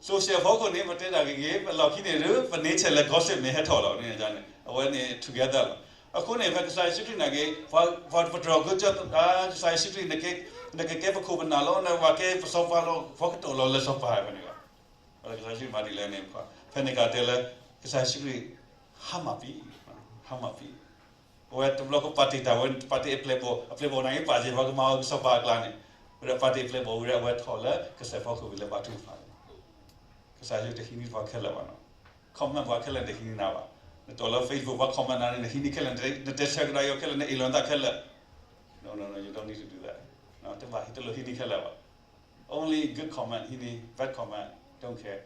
social ဖီခိၣ်န့ၣ် ပတဲတၢ်ဂ့ၤဂ့ၤ ပလီၢ်ခံန့ၣ်ဒုး ပ nature လၢ gossip မ့ၢ်ဟဲထီၣ်လီၤန့ၣ်န့ၣ် အဝဲန့ၣ် together လီၤ. အဃိန့ၣ် ဖဲကစၢ်ယ့ၣ်ၡူးခရံာ်နာ်က့ ပှၤပတြၢၤကစၢ် ကစၢ်ယ့ၣ်ၡူးခရံာ် နကကဲပခိၣ်ပနၢ်လီၤ, နဝၤကဲပစီၤပၤလီၤ, ပှၤကတိၤလီၤလၢစီၤပၤဖဲန့ၣ်လီၤ. ကစၢ်ယ့ၣ်ၡူးခရံာ်မၤဒ်လဲၣ်န့ၣ် ဖဲန့ၣ်ကတဲလၢ ကစၢ်ယ့ၣ်ၡူးခရံာ် ဟါမၢ်ပံ, ဟါမၢ်ပံ အဝဲတဘျီကပာ်တ့ၢ်တၢ်ဝဲ ပာ်တ့ၢ်အပျဲၢ်ဘီၣ်, အပျဲၢ်ဘီၣ်နာ်က့ပာ်စ့ၢ်ပှၤကမၤအီၤကစီၤပၤအကျါန့ၣ်, ဝဲဒၣ်ပာ်တ့ၢ်အပျဲၢ်ဘီၣ်ဝံၤဒီး အဝဲထီၣ်လၢကစၢၢ်ဖီခိၣ်ဝံၤလၢပှၤထုကဖၣ်န့ၣ်, ကစၢ်ယ့ၣ်ၡူးတဟံးန့ၢ်ပှၤခဲလၢာ်ဘၣ်နီၤ. comment ပှၤခဲလၢာ်တဟံးန့ၢ်နၤဘၣ်. နတီၢ်လၢ Facebook ပှၤ comment နၤန့ၣ် နဟံးန့ၢ်ခဲလၢာ်, နတဲဆၢကဒါက့ၤအီၤခဲလၣ်, နအ့ၣ်လိာ်နသးခဲလၢာ်. No, no, no, you don't need to do that. တဘၣ်ဟံးတလိၣ်ဟံးန့ၢ်ခဲလၢာ်ဘၣ်. Only good comment ဟံးန့ၢ်, bad comment don't care.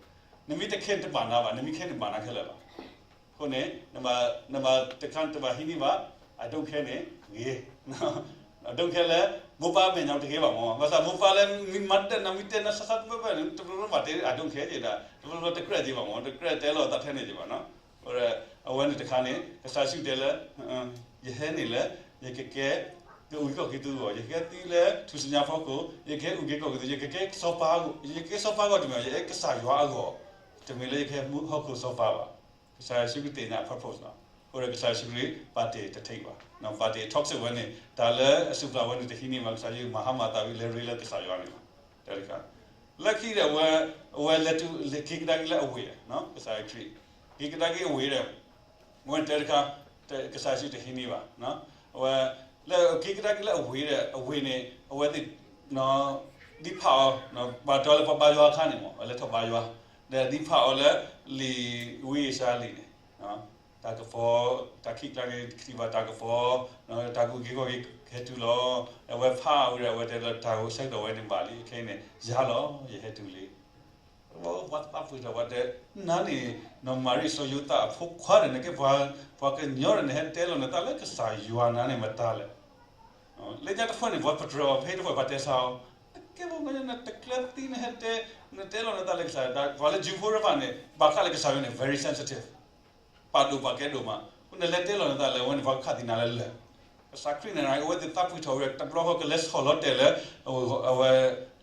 နမ့ၢ်တ care တဘၣ်နၤဘၣ်, နမ့ၢ် care န့ၣ်ဘၣ်နၤခဲလၢာ်လီၤ. အဃိန့ၣ် နဘၣ်တခါတဘၣ်ဟံးန့ၢ်ဘၣ်, I don't care န့ၣ်ဂ့ၤ, I don't care လၢ မိၢ်ပၢ်မဲာ်ညါတဂ့ၤဘၣ်မၢ်, ဘၣ်ဆၣ်မိၢ်ပၢ်လၢမ့ၢ်မၤဒၣ်နၤ မ့ၢ်တဲနၤဆါဆါတဘၣ်ဘၣ်န့ၣ် တဘျီဘျီဘၣ်တဲ I don't care က့ၤဒၣ်, တဘျီဘျီတကြၢးက့ၤဘၣ်မၢ်, တကြၢးတဲလီၤသးထဲန့ၣ်က့ၤဘၣ်နီၤ. အဝဲန့ၣ်တခါန့ၣ် ကစၢ်ယ့ၣ်ၡူးတဲလၢ ယဟဲန့ၣ်လၢ ယကကဲ ကအုၣ်က့ၤခီၣ်က့ၤသုအဂီၢ်, ယကကဲသုလၢထူၣ်စုညါဖီခိၣ်, ယကကဲအုၣ်က့ၤခီၣ်က့ၤသု, ယကကဲစီၤပၤအဂီၢ်, ယကကဲစီၤပၤအဂီၢ်တမ့ၢ်, ယကဲကစၢ်ယွၤအဂီၢ်, တမ့ၢ်လၢယကဟဲမူဟီၣ်ခိၣ်စီၤပၤဘၣ်. ကစၢ်ယ့ၣ်ၡူးခရံာ်သ့ၣ်ညါ purpose နီၤ. အဃိဒီးကစၢ်ယ့ၣ်ၡူးခရံာ်ပာ်တ့ၢ်တထံၣ်ဘၣ်, ပာ်တ့ၢ် toxic ဝဲန့ၣ် တၢ်လၢအစုပျၢ်ဝဲန့ၣ်တဟံးန့ၢ်ဘၣ်, ကစၢ်ယ့ၣ်ၡူးမၤဟါမၢ်သးဝံၤ လဲၤရ့လၢကစၢ်ယွၤန့ၣ်လီၤ. တၢ်တခါ လၢခံဒီး အဝဲလဲၤတုၤလၢက့ၤကဒါက့ၤလၢအဝ့ၢ်, ကစၢ်ခရံာ် က့ၤကဒါက့ၤအဝ့ၢ်ဒီး အဝဲတဲတခါ ကစၢ်ယ့ၣ်ၡူးတဟံးန့ၢ်ဘၣ်. အဝဲ လၢက့ၤကဒါက့ၤလၢအဝ့ၢ်ဒီး အဝ့ၢ်န့ၣ် အဝဲသ့ၣ် ဒ်ဖးအီၤ ဘၣ်တီလၢပှၤဘါယွၤအခါန့ၣ်မၢ်, အလဲၤထီၣ်ဘါယွၤ ဒီးဒ်ဖးအီၤလၢလံာ်ဝံယၡါယၤလံာ်န့ၣ် တၢ်ကပီၤ, တၢ်ခံးကျါန့ၣ် ကထံၣ်ဘၣ်တၢ်ကပီၤ, တၢ်ကအုၣ်က့ၤခီၣ်က့ၤကဟဲတုၤလီၤ. အဝဲဖးဝံၤဒီး အဝဲတဲလၢတၢ်ဂိၢ်ဆၢကတီၢ်ဝဲန့ၣ်ဘၣ်လံ, ခဲအံၤန့ၣ် ယၤလီၤ ယဟဲတုၤလံ. ပှၤသးပှၢ်ထီၣ် ပှၤတဲ နၤန့ၣ် နီၢ်မၤရံစီၤယိၤသးအဖိခွါဒီး နကဲပှၤကညီဒီး နဟဲတဲလီၤနသးလၢကစၢ်ယွၤနၤန့ၣ်မတၤလဲၣ်. လၢညါတဖၣ်န့ၣ် ပှၤပတြၢၤအီၤ ဖဲတဖၣ်ပှၤတဲဆါအီၤ, နကဲပှၤကညီ နတကျၢၤသံ နဟဲတဲ, နတဲလီၤနသးလၢကစၢ်ယွၤ, ပှၤလၢ Jew ဖိတဖၣ်န့ၣ် ဘၣ်ဃးလၢကစၢ်ယွၤန့ၣ် very sensitive, ပာ်ဒိၣ်ပာ်ကဲဒိၣ်မး, အဃိန့ၣ် နလဲၤတဲလီၤနသးလၢအဝဲန့ၣ် ပှၤကခးသံနၤလၢလၢၢ်. ကစၢ်ခရံာ်န့ၣ် အဝဲသ့ၣ်သးပှၢ်ထီၣ်ဝံၤ တဘျီဃီကလဲၤဆီၣ်လီၤတဲာ်လၢ အဝဲ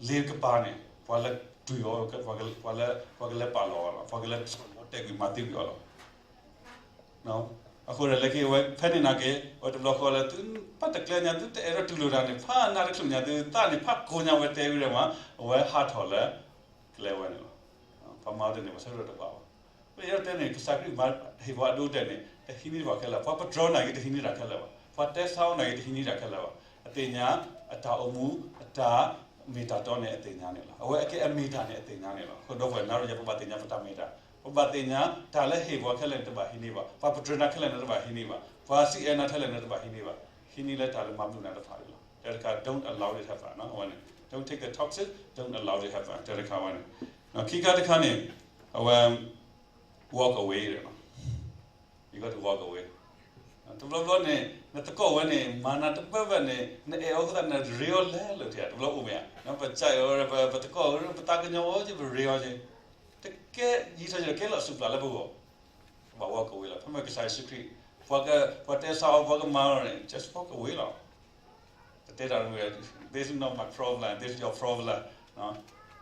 လ့ကပၤန့ၣ် ပှၤလၢတုၤအီၤ, ပှၤလၢပာ်လီၤအီၤလီၤ, ပှၤကလဲၤဆီၣ်လီၤတဲာ်ကွံာ်မၤသံကွံာ်အီၤလီၤ. အဃိဒီးလၢခံအဝဲဖဲန့ၣ်နာ်က့ အဝဲတဘျီဃီလၢ သုဖးတကျၢၤညါ သုတအဲၣ်ဒိးတူၢ်လိာ်တၢ်န့ၣ် ဖးနၢ်တချုးညါ သုသးန့ၣ် ဖးကိးညါဝဲတဲဝံၤဒီးမး အဝဲဟးထီၣ်လၢ ကျဲဝဲန့ၣ်လီၤ. ပှၤမၤအီၤတန့ၢ် ပှၤဆၢထၢၣ်တဘၣ်ဘၣ်. ပယီၤတဲန့ၣ် ကစၢ်ခရံာ်မၤဟ့ၣ်ပှၤအဒိအတဲာ်န့ၣ် တဟံးန့ၢ်ပှၤခဲလၢာ်, ပှၤပတြၢၤနာ်က့ တဟံးန့ၢ်တၢ်ခဲလၢာ်ဘၣ်, ပှၤတဲဆါအီၤနာ်က့ တဟံးန့ၢ်တၢ်ခဲလၢာ်ဘၣ်. အသ့ၣ်ညါ အတၢ်အိၣ်မူ အတၢ်မ့ၢ်တၢ်တီန့ၣ် အသ့ၣ်ညါန့ၣ်လီၤ. အဝဲအကဲအမ့ၢ်တၢ်န့ၣ် အသ့ၣ်ညါန့ၣ်လီၤ. အဃိဒီးပဝဲနၤဒီးယၤ ပဘၣ်သ့ၣ်ညါပတၢ်မ့ၢ်တၢ်, ပဘၣ်သ့ၣ်ညါ တၢ်လၢဟ့ၣ်ပှၤခဲလၢာ်န့ၣ် တဘၣ်ဟံးန့ၢ်ဘၣ်, ပှၤပတြၢၤနၤခဲလၢာ်န့ၣ် တဘၣ်ဟံးန့ၢ်ဘၣ်, ပှၤစံးအဲၣ်နၤခဲလၢာ်န့ၣ် တဘၣ်ဟံးန့ၢ်ဘၣ်. ဟံးန့ၢ်လၢတၢ်လၢမၤဘျုးနၤတဖၣ်န့ၣ်လီၤ. တၢ်တခါ don't allow it happen နီၤ, အဝဲန့ၣ် don't take the toxic, don't allow it happen တၢ်တခါဝဲန့ၣ်. ခံခါတခါန့ၣ် အဝဲ walk away ဒီး you got to walk away. တဘျီဘျီန့ၣ် နသကိးဝဲန့ၣ် မၤနၤတဘၣ်ဘၣ်န့ၣ် နအဲၣ်အီၤအဃိသတး နရ့အီၤလဲၤလၢထံဧါ, တဘျီအိၣ်မ့ၢ်ဧါ, ပစံးအီၤ ပသကိး ပသးကညီၤအီၤက့ ပရ့အီၤက့, တကဲယံာ်ထီၣ်ယံာ်ထီၣ် ကဲလီၤအစုပျၢ်လၢပဂီၢ်, ဘၣ် walk away လီၤ. ဖဲမ့ၢ်ကစၢ်ယ့ၣ်ၡူးခရံာ် ပှၤကတဲဆါအီၤ ပှၤကမၤအီၤန့ၣ် just walk away လီၤ. တတဲတၢ်တမံၤ this is not my problem, this is your problem.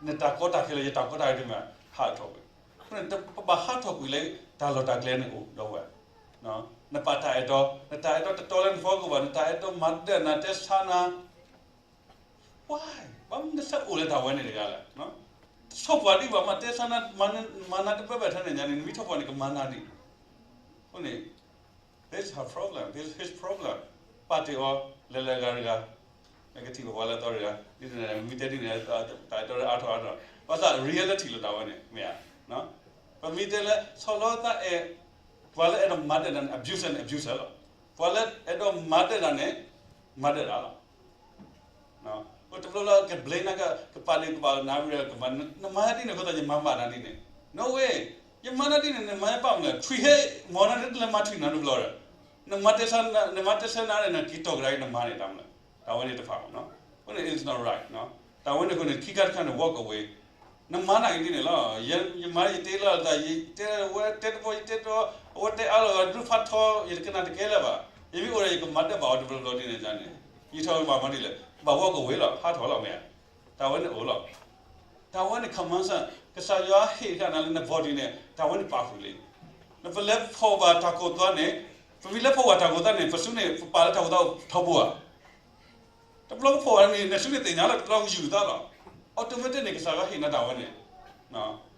နတၢ်ကီတၢ်ခဲလၢာ် ယတၢ်ကီတၢ်ခဲတမံၤ ဟးထီၣ်ကွံာ်, ပဘၣ်ဟးထီၣ်ကွံာ်လၢတၢ်လီၢ်တၢ်ကျဲန့ၣ်အိၣ်ဒီးဝဲ, နပာ်တၢ်အဲၣ်တီ, နတၢ်အဲၣ်တီတတီလၢနဖီခိၣ်ဘၣ်, နတၢ်အဲၣ်တီမၤဒၢၣ်နၤ တဲဆါနၤ why ဘၣ်မနုၤနဆၢအိၣ်လၢတၢ်ဝဲန့ၣ်တဂၤလဲၣ်. တထီၣ်ပှၤဒံးဘၣ်မး တဲဆါနၤ မၤနၤတဘၣ်ဘၣ်ထဲန့ၣ်ညါန့ၣ် နမ့ၢ်ထီၣ်ပှၤန့ၣ် ကမၤနၤဒ်အဃိန့ၣ် this is her problem, this is his problem. ပာ်တ့ၢ်အီၤ လဲၤလၢအဂၤတဂၤ, နကထံၣ်ဘၣ်ပှၤလၢအသီတဂၤ, ဒ်န့ၣ် မ့ၢ်တဲဒ်န့ၣ် တၢ်အဲၣ်တီအါထီၣ်အါထီၣ်, ဘၣ်ဆၣ် reality လီၤတၢ်ဝဲန့ၣ် မ့ၢ်ဧါ. ပမ့ၢ်တဲလၢ ဆီၣ်လီၤသးအဲၣ် ပှၤလၢအဲၣ်ဒိးမၤဒၢၣ်နၤန့ၣ် abuser န့ၣ် abuser လီၤ. ပှၤလၢအဲၣ်ဒိးမၤဒၢၣ်နၤန့ၣ် မၤဒၢၣ်နၤလီၤ. တဘျီလၢက blame နၤ ကပာ်ဒ့ၣ်ကပာ်နၤဝံၤဒီး နမၤဒ်န့ၣ်အဃိသတး ယမၤဘၣ်နၤဒ်န့ၣ်, no way. ယမၤနၤဒ်န့ၣ် နမၤယပၣ်မနုၤလဲၣ်, ထွံၣ်ဟဲမီၤနၤ နတလဲၤမၤထွံၣ်နၤတဘျီဒီး, နမၤတဲဆါ, နမၤတဲဆါနၤဒီး နက့ၤတီၢ်ကဒါအံၤ နမၤန့ၣ်တၢ်မနုၤလဲၣ်, တၢ်ဝဲန့ၣ်တဖၣ်မးနီၤ. အဃိန့ၣ် it's not right နီၤ. တၢ်ဝဲန့ၣ်အဃိန့ၣ် ခံခါတခါန့ၣ် walk away, နမၤနာ်က့ၤဒ်န့ၣ်လီၤ. ယမၤယတဲလီၤတၢ် ယတဲဝဲတဲတဘီ ယတဲတဘီ အဝဲတဲအါလီၤ ဒြုဖးထီ ယတကနၣ်တကဲလၢၤဘၣ်. ယမ့ၢ်အိၣ်ဒီး ယကမၤတၢ်ဘၣ်အီၤတဘျီဘျီဒ်န့ၣ်န့ၣ် ယထီၣ်ဘၣ်မၤဒ်လဲၣ် ဘၣ် walk away လီၤ ဟးထီၣ်လီၤမ့ၢ်ဧါ. တၢ်ဝဲန့ၣ်အိၣ်လီၤ. တၢ်ဝဲန့ၣ် command ကစၢ်ယွၤဟ့ၣ်တၢ်နၤလၢန body န့ၣ် တၢ်ဝဲန့ၣ်ပာ်ဃုာ်လံ. နပလဲၤဖီၣ်ဘၣ်တၢ်ကိးသီန့ၣ်, ပမ့ၢ်လဲၤဖီၣ်ဘၣ်တၢ်ကိးသီန့ၣ် ပစုန့ၣ် ပပာ်လၢတၢ်ကိးသီထီဘိဧါ. တဘျီကဖီၣ်ဘၣ်န့ၣ် နစုန့ၣ်သ့ၣ်ညါလီၤ တဘျီကယူၤသးလီၤ. automatic န့ၣ် ကစၢ်ယွၤဟ့ၣ်နၤတၢ်ဝဲန့ၣ်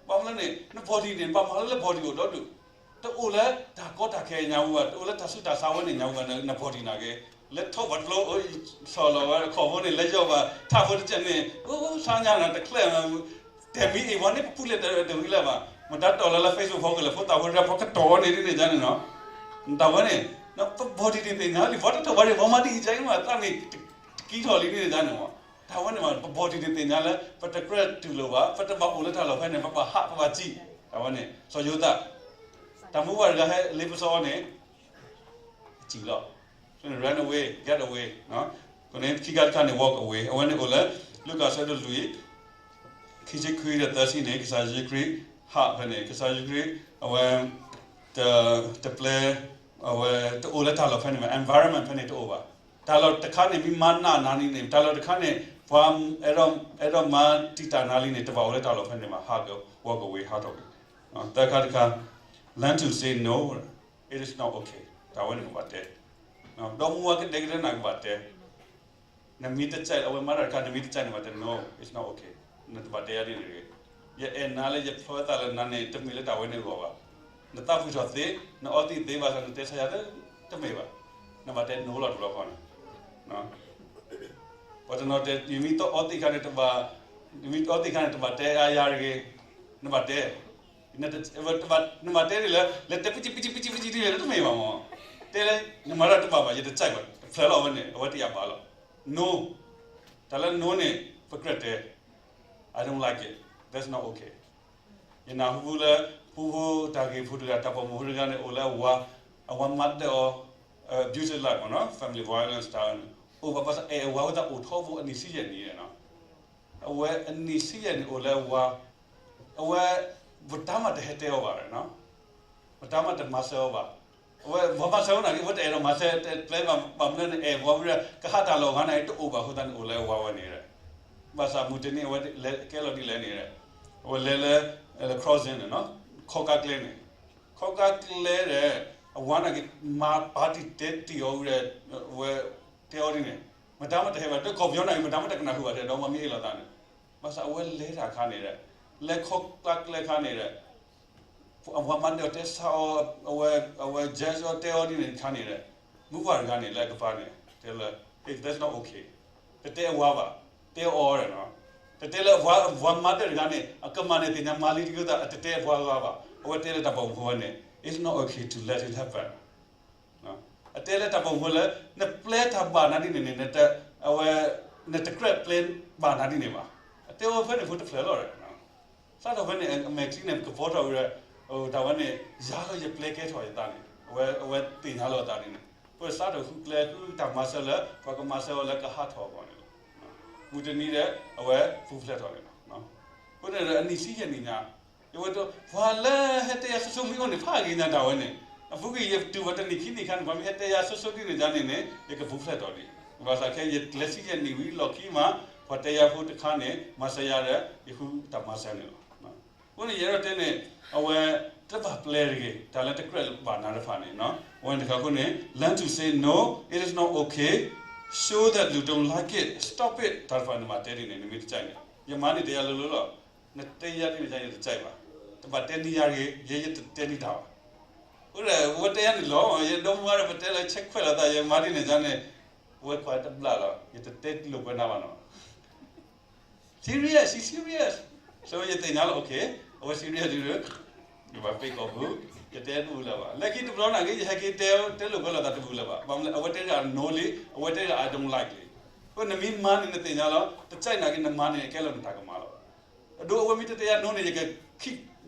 ဘၣ်မနုၤန့ၣ် န body န့ၣ် နဘၣ်မၤလၢလၢ body အိၣ်ဒီဒူၣ်, တအိၣ်လၢတၢ်ကီတၢ်ခဲညါဝဲဘၣ်, တအိၣ်လၢတၢ်ဆူးတၢ်ဆါဝဲန့ၣ်ညါဝဲဘၣ် န body နာ်က့, လဲၤထီၣ်ဘၣ်တဘျီ ဆီၣ်လီၤဝဲခီၣ်ဖိန့ၣ် လဲၤယီၢ်ဘၣ်ထးဖိတစဲးန့ၣ် အိၣ်ဆါညါနၤတချဲး, တဲမံၤအ့ၣ်ဝဲန့ၣ် ပပူၤလဲၤတဝံၤလၢၤဘၣ်, မတၤတီၣ်လၢလၢ Facebook ဖီကလဲၤဖိသၣ်ဖိတၢ်ဖီကတီၢ်ဝဲန့ၣ်ဒ်န့ၣ်န့ၣ်နီၤ, တၢ်ဝဲန့ၣ် ပ body န့ၣ်သ့ၣ်ညါလံ ပှၤတထီၣ်ဘၣ်န့ၣ် ပှၤမၤဒ်အံၤကမး သးမ့ၢ်တကံထီၣ်လံန့ၣ်န့ၣ်မး, တၢ်ဝဲန့ၣ်မး ပ body န့ၣ်သ့ၣ်ညါလၢ ပတကြၢးတူၢ်လိာ်ဘၣ်, ပတဘၣ်အိၣ်လၢတၢ်လီၢ်ဖဲန့ၣ် ပဘၣ်ဟး ပဘၣ်စံၣ်, တၢ်ဝဲန့ၣ် စီၤယိၤသး တၢ်မူဘၣ်တဂၤဟဲလ့ပစီအီၤန့ၣ် စံၣ်လီၤ, run away, get away, န့ၣ်ခံခါတခါန့ၣ် walk away အဝဲန့ၣ်အိၣ်လၢ လူၤကၣ်အဆၢဒိၣ်လွံၢ် ခံဆံခွံဒီးသၢဆံန့ၣ် ကစၢ်ယ့ၣ်ၡူးခရံာ်ဟးဖဲန့ၣ် ကစၢ်ယ့ၣ်ၡူးခရံာ် အဝဲ တ တပျဲ အဝဲတအိၣ်လၢတၢ်လီၢ်ဖဲန့ၣ်ဘၣ်, environment ဖဲန့ၣ်တအိၣ်ဘၣ်, တၢ်လီၢ်တခါန့ၣ် မ့ၢ်မၤနးနၤန့ၣ်န့ၣ် တၢ်လီၢ်တခါန့ၣ် ပှၤအဲၣ်ဒိး အဲၣ်ဒိးမၤတံာ်တာ်နၤလံန့ၣ် တဘၣ်အိၣ်လၢတၢ်လီၢ်ဖဲန့ၣ်ဘၣ်, ဟးက့ၤ walk away ဟးထီၣ်က့ၤ, သၢခါတခါ learn to say no, it is not okay တၢ်ဝဲန့ၣ်ပဘၣ်တဲ, ဒီမါဝၤကဒဲကဒဲနၤကဘၣ်တဲ နမ့ၢ်တကြိုက် အဝဲမၤတၢ်တခါ နမ့ၢ်တကြိုက်န့ၣ်ဘၣ်တဲ no, it's not okay, နတဘၣ်တဲယၤဒ်န့ၣ်တဂ့ၤ, ယအဲၣ်နၤလၢယဖျီသးလၢနၤန့ၣ် တမ့ၢ်လၢတၢ်ဝဲန့ၣ်အဂီၢ်ဘၣ်, နသးဖုထီၣ်သ့, နအီသံးသ့ဘၣ်ဆၣ် နတဲဆါယၤလၢ တမ့ၢ်ဘၣ်, နဘၣ်တဲ no လီၤတဘျီဃီန့ၣ်, ပှၤတနီၤတဲ ယမ့ၢ်တအီသံးခါန့ၣ် တဘၣ်, ယမ့ၢ်တအီသံးခါန့ၣ် တဘၣ်တဲအါယၤတဂ့ၤ, နဘၣ်တဲ နဘၣ်တဲဒ်လဲၣ်, လဲၤတဲပံကံပံကံပံကံပံကံဒ်လဲၣ် တမ့ၢ်ဘၣ်မး, တဲလၢနမၤတၢ်တဘၣ်ဘၣ် ယတကြိုက်ဘၣ် တဖျဲးလီၤဝဲန့ၣ် အဝဲတယာ်ဘၣ်လီၤ, no, တၢ်လၢ no န့ၣ် ပကြၢးတဲ, I don't like it, that's not okay, ယနၢ်ဟူလၢ ပူဖိတၢ်ဂ့ၢ်ဖိတဂၤ တၢ်ပိာ်မုၣ်ဖိတဂၤန့ၣ် အိၣ်လၢအဝၤ, အဝၤမၤဒၢၣ်အီၤ, abusive life မ့ၢ်နီၤ family violence တၢ်န့ၣ်, အိၣ်ဘၣ်ဘၣ်ဆၣ် အဲၣ်အဝၤဝဲသးအိၣ်ထီဘိအနံၣ်ဆံယဲၢ်နံၣ်နီၤ, အဝဲအနံၣ်ဆံယဲၢ်နံၣ်အိၣ်လၢအဝၤ, အဝဲ ပတၢ်မၤတဟဲတဲအီၤဘၣ်, ပတၢ်မၤတမၤစၢၤအီၤဘၣ်, အဝဲပှၤမၤစၢၤဝဲနာ်က့ အဝဲတအဲၣ်ဒိးမၤစၢၤ တပျဲဘၣ်မနုၤန့ၣ် အဲၣ်ပှၤဝံၤဒီး ကဟးတၢ်လီၢ်ဂၤန့ၣ် တအိၣ်ဘၣ်အဃိသတးန့ၣ် အိၣ်လၢအဝၤဝဲန့ၣ်, ဘၣ်ဆၣ်မုၢ်တနံၤအဝဲကဲလီၤဒ်လဲၣ်န့ၣ်, အဝဲလဲၤလၢ crossing န့ၣ်, ခီကါကျဲန့ၣ်, ခီကါကျဲဒီး အဝၤနာ်က့ မၤပာ်တံၢ်တဲတံၢ်အီၤဝံၤဒီး အဝဲတဲအီၤဒ်န့ၣ်, မတၤမးတဟဲဘၣ် ဒီးကီၢ်ပယီၤနာ်က့ မတၤမးတကနၣ်ဃုာ်ဘၣ်တဲ ဒီးမ့ၢ်အ့ၣ်လိာ်သးန့ၣ်, ဘၣ်ဆၣ်အဝဲလဲၤတၢ်ခါန့ၣ်ဒီး လဲၤခီကါကျဲခါန့ၣ်ဒီး အဝၤမၤဒၢၣ်တဲဆါအီၤ, အဝဲ အဝဲ judge အီၤတဲအီၤဒ်န့ၣ်တခါန့ၣ်ဒီး, မုၢ်ပှၢ်တဂၤန့ၣ် လၢအကပၤန့ၣ် တဲလၢ hey, that's not okay, တတဲအဝၤဘၣ်, တဲအီၤဒီး, တတဲလၢအဝၤမၤဒၢၣ်တဂၤန့ၣ် အကမၣ်န့ၣ်သ့ၣ်ညါမၤလံတက့ၢ်သး အတတဲအဝၤဂၤဘၣ်, အဝဲတဲလၢတၢ်ပိာ်မုၣ်ဖိဝဲန့ၣ် it's not okay to let it happen အတဲလၢတၢ်ပိာ်မုၣ်ဖိလၢ နပျဲတၢ်ဘၣ်နၤဒ်န့ၣ်န့ၣ် အဝဲ နတကြၢးပျဲဘၣ်နၤဒ်န့ၣ်ဘၣ်, အတဲဝဲဖဲန့ၣ်ဖိတဖျၢၣ်လီၤဒီး စးထီၣ်ဖဲန့ၣ် အမဲာ်ချံန့ၣ် ကပီၤထီၣ်ဝံၤဒီး တၢ်ဝဲန့ၣ် ယၤလီၤယပျဲကဲထီၣ်ယသးန့ၣ် အဝဲသ့ၣ်ညါလီၤအသးဒ်န့ၣ် ပစးထီၣ်ဃုကျဲဃုတၢ်မၤစၢၤလၢ ပှၤကမၤစၢၤအီၤလၢကဟးထီၣ်အဂီၢ်န့ၣ်လီၤ. မုၢ်တနံၤဒီး အဝဲပူၤဖျဲးထီၣ်န့ၣ်လီၤ. အဃိန့ၣ်ဒီးအနံၣ်ဆံယဲၢ်နံၣ်ညါ ယဝဲဒၣ် ပှၤလၢဟဲတဲယၤဆိဆိမ့ၢ်အိၣ်န့ၣ် ဖးဂ့ၤညါတၢ်ဝဲန့ၣ် အပူၤကွံာ်ယတူၢ်ဘၣ်တနံၣ်ခံနံၣ်ခါန့ၣ် ပှၤမ့ၢ်ဟဲတဲယၤဆိဆိဒ်န့ၣ်ဒ်န့ၣ်န့ၣ် ယကပူၤဖျဲးထီၣ်ဒံး ဘၣ်ဆၣ်ခဲအံၤယလဲၤဆံယဲၢ်နံၣ်ဝံၤလီၢ်ခံမး ပှၤတဲယၤဖိတခါန့ၣ် မၤစၢၤယၤဒီး ယဃုတၢ်မၤစၢၤန့ၣ်လီၤ. အဃိန့ၣ် ယအဲၣ်ဒိးတဲန့ၣ် အဝဲ တဘၣ်ပျဲတဂ့ၤ တၢ်လၢတကြၢးဘၣ်နၤတဖၣ်န့ၣ် အဝဲန့ၣ်တခါအဃိန့ၣ် learn to say no, it is not okay, show that you don't like it, stop it တၢ်တဖၣ်န့ၣ်မၤတဲဒ်န့ၣ် နမ့ၢ်တကြၢးန့ၣ် ယမၤန့ၢ်တယၤလိၤလိၤလီၤ. နတဲယၤဒ်န့ၣ်ယၤယတကြၢးဘၣ်. တဘၣ်တဲန့ၢ်ယၤတဂ့ၤ ယဲယတတဲန့ၢ်တၢ်ဘၣ်. အဃိဒီး အဝဲတဲယၤန့ၣ်လီၤ ယဒီမါဒီးပတဲလၢဆဲးခွဲးလိာ်သး ယမၤဒ်န့ၣ်ယၤန့ၣ် အဝဲကွၢ်တဘျၣ်လီၤ ယတတဲလိာ်ကွဲနၤဘၣ်နီၤ serious, she serious. So ယသ့ၣ်ညါလီၤ okay အဝဲ serious ဒ်ဒီး ယဘၣ်ပ့ၤကီၢ်ပူၤ ယတဲတဘူၣ်လၢၤဘၣ်. လၢခံတဘျီနာ်က့ ယဟဲက့ၤတဲ တဲလိာ်ကွဲလိာ်သးတဘူၣ်လၢၤဘၣ်. ဘၣ်မနုၤလဲၣ် အဝဲတဲဒၣ် no လံ အဝဲတဲဒၣ် I don't like လံ. အဃိနမ့ၢ်မၤန့ၣ် နသ့ၣ်ညါလီၤ တကြၢးနာ်က့ နမၤန့ၣ် အကဲလီၤနတၢ်ကမၣ်လီၤ. အဒိ အဝဲမ့ၢ်တတဲယၤ no န့ၣ် ယက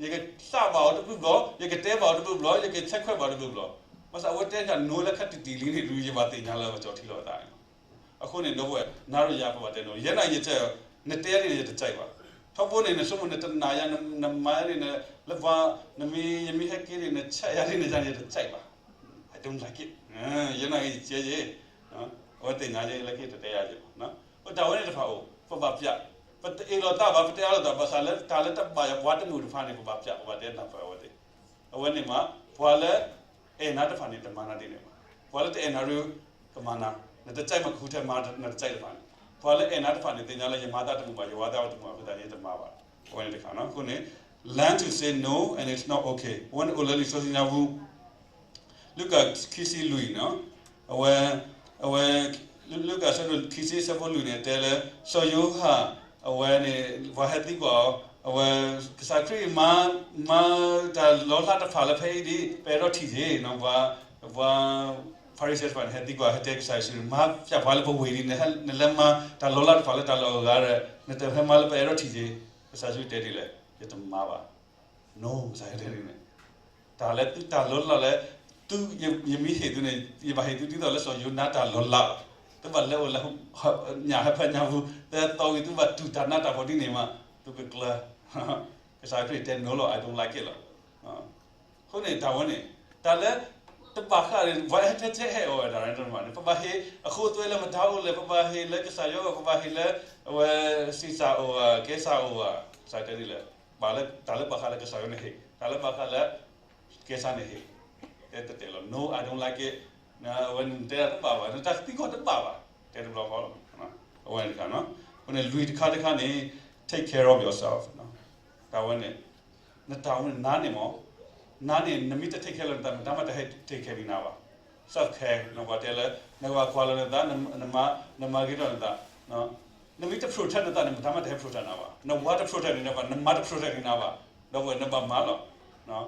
ယကသးဘၣ်အီၤတဘူၣ်ဘျီ ယကတဲဘၣ်အီၤတဘူၣ်ဘျီ ယကဆဲးခွဲးဘၣ်အီၤတဘူၣ်ဘျီ. ဘၣ်ဆၣ်အဝဲတဲဒၣ် no လၢခါတံၢ်တံၢ်လံန့ၣ် ဒုးယဘၣ်သ့ၣ်ညါလၢပကၠီထံလီၤအသးန့ၣ်လီၤ. အဃိန့ၣ် ဒီပုၢ်ဝဲၢ် နၤဒီးယၤပဘၣ်တဲ no ယဲနာ်က့ ယတဲ နတဲယၤဒ်န့ၣ် ယတကြိုက်ဘၣ်. ထီဘိန့ၣ် နဆိကမိၣ်နတနာ်ယၤ, နမၤယၤဒ်န့ၣ်, လၢပှၤ, နမ့ၢ်, ယမ့ၢ်ဟဲက့ၤန့ၣ် နဆဲးယၤဒ်န့ၣ် ယတကြိုက်ဘၣ်. I don't like it. ယဲန့ၣ်က့ၤကဲယဲ, အဝဲသ့ၣ်ညါယဲလၢခံတတဲယၤယဲဘၣ်. တၢ်ဝဲန့ၣ်တဖၣ်အိၣ်, ပဘၣ်ပျး, ပတအ့ၣ်လိာ်သးဘၣ်, ပတအ့ၣ်လိာ်သးဘၣ်ဆၣ်လၢတၢ်လၢတဘၣ်ယၤပှၤတမုာ်တဖၣ်န့ၣ် ပဘၣ်ပျး, ပဘၣ်တဲနၢ်ပၢၢ်အဝဲသ့ၣ်. အဝဲန့ၣ်မး, ပှၤလၢအဲၣ်နၤတဖၣ်န့ၣ် တမၤနၤဒ်န့ၣ်ဘၣ်. ပှၤလၢတအဲၣ်နၤဒုး ကမၤနၤ, နတကြိုက်မးကဃုထၢမၤနတကြိုက်တဖၣ်န့ၣ်, ပှၤလၢအဲၣ်နၤတဖၣ်န့ၣ် သ့ၣ်ညါလၢယမၤသးတမုာ်ဘၣ်, ယဝၤသးတမုာ်ဘၣ်အဃိသတးန့ၣ် ယတမၤဘၣ်. အဝဲန့ၣ်တခါနီၤ. အဃိန့ၣ် learn to say no and it's not okay. အဝဲန့ၣ်အိၣ်လၢလံာ်စီဆှံညါပူၤ လူၤကၣ်ခံဆံလွံၢ်နီၤ, အဝဲ, အဝဲ, လူၤကၣ်ဆၢဒိၣ်ခံဆံအဆၢဖိလွံၢ်န့ၣ် တဲလၢ စီၤယိၤဟၣ်, အဝဲန့ၣ် ပှၤဟဲသံကွၢ်အီၤ, အဝဲ, ကစၢ်ခရံာ်မၤ, မၤတၢ်လီၤလးတဖၣ်လၢဖဲအံၤဒ် ပအဲၣ်ဒိးထံၣ်က့ၤနီၤ, ပှၤ, ပှၤ Pharisee တဖၣ်န့ၣ် ဟဲသံကွၢ် ဟဲတဲကစၢ်ယ့ၣ်ၡူးန့ၣ် မၤပျးပှၤလၢပဝ့ၢ်ဒ်န့ၣ်, နလဲၤမၤတၢ်လီၤလးတဖၣ်လၢတၢ်လီၢ်အဂၤဒီး နတဟဲမၤလၢပအဲၣ်ဒိးထံၣ်က့ၤ. ကစၢ်ယ့ၣ်ၡူးတဲဒ်လဲၣ်, ယတမၤဘၣ်. နီၤ ကစၢ်ယ့ၣ်ၡူးတဲဒ်န့ၣ်, တၢ်လၢသုတၢ်လီၤလးလၢ သု, ယမ့ၢ်ဟ့ၣ်သုန့ၣ် ယဘၣ်ဟ့ၣ်သုဒ်သိးလၢစီၤယိၤနါတၢ်လီၤလး, သုဘၣ်လဲၤအိၣ်လၢညၣ်ဟၢဖၢညါပူၤ, တသီဝံၤ သုဘၣ်တူၢ်တၢ်နးတၢ်ဖှီၣ်ဒ်န့ၣ်မး, သုကကျၢၤ. ကစၢ်ခရံာ်တဲ no လီၤ, I don't like it လီၤ. အဃိန့ၣ် တၢ်ဝဲန့ၣ်, တၢ်လၢတဘၣ်ဃးဒီး ပှၤဟဲထဲထဲဟဲအီၣ်ဝဲတၢ်ရဲၣ်တမးန့ၣ် ပဘၣ်ဟ့ၣ်အဃိသွဲလၢမတၤအိၣ်လဲၣ်, ပဘၣ်ဟ့ၣ်လၢကစၢ်ယွၤအဂီၢ်, ပဘၣ်ဟ့ၣ်လၢ အဝဲ Caesar အဂီၢ်, ကဲစၢ်အဂီၢ်, ကစၢ်တဲဒ်လဲၣ်, ဘၣ်လၢတၢ်လၢဘၣ်ဃးလၢကစၢ်ယွၤန့ၣ်ဟ့ၣ်, တၢ်လၢဘၣ်ဃးလၢ ကဲစၢ်န့ၣ်ဟ့ၣ်, တဲတတဲာ်လီၤ, no, I don't like it. အဝဲန့ၣ်တဲတဘၣ်ဘၣ်, နတၢ်သံကွၢ်တဘၣ်ဘၣ်, တဲတဘျီဃီလီၤ. အဝဲန့ၣ်တခါ, အဃိန့ၣ်လွံၢ်တခါတခါန့ၣ် take care of yourself. တၢ်ဝဲန့ၣ်, နတၢ်ဝဲန့ၣ် နၤန့ၣ်မး, နၤန့ၣ် နမ့ၢ်တ take care လီၤနသး မတၤမးတဟဲ take care ဒံးနၤဘၣ်. Self care န့ၣ် ပှၤတဲလၢ နကဘၣ်ကွၢ်လီၤနသး, နမၤဂ့ၤထီၣ်နသး, နမ့ၢ်တ protect နသးန့ၣ် မတၤမးတဟဲ protect နၤဘၣ်. နဝၤတ protect န့ၢ်နၤဘၣ်, နမါတ protect န့ၢ်နၤဘၣ်, ဒီပုၢ်ဝဲၢ် နဘၣ်မၤလီၤ.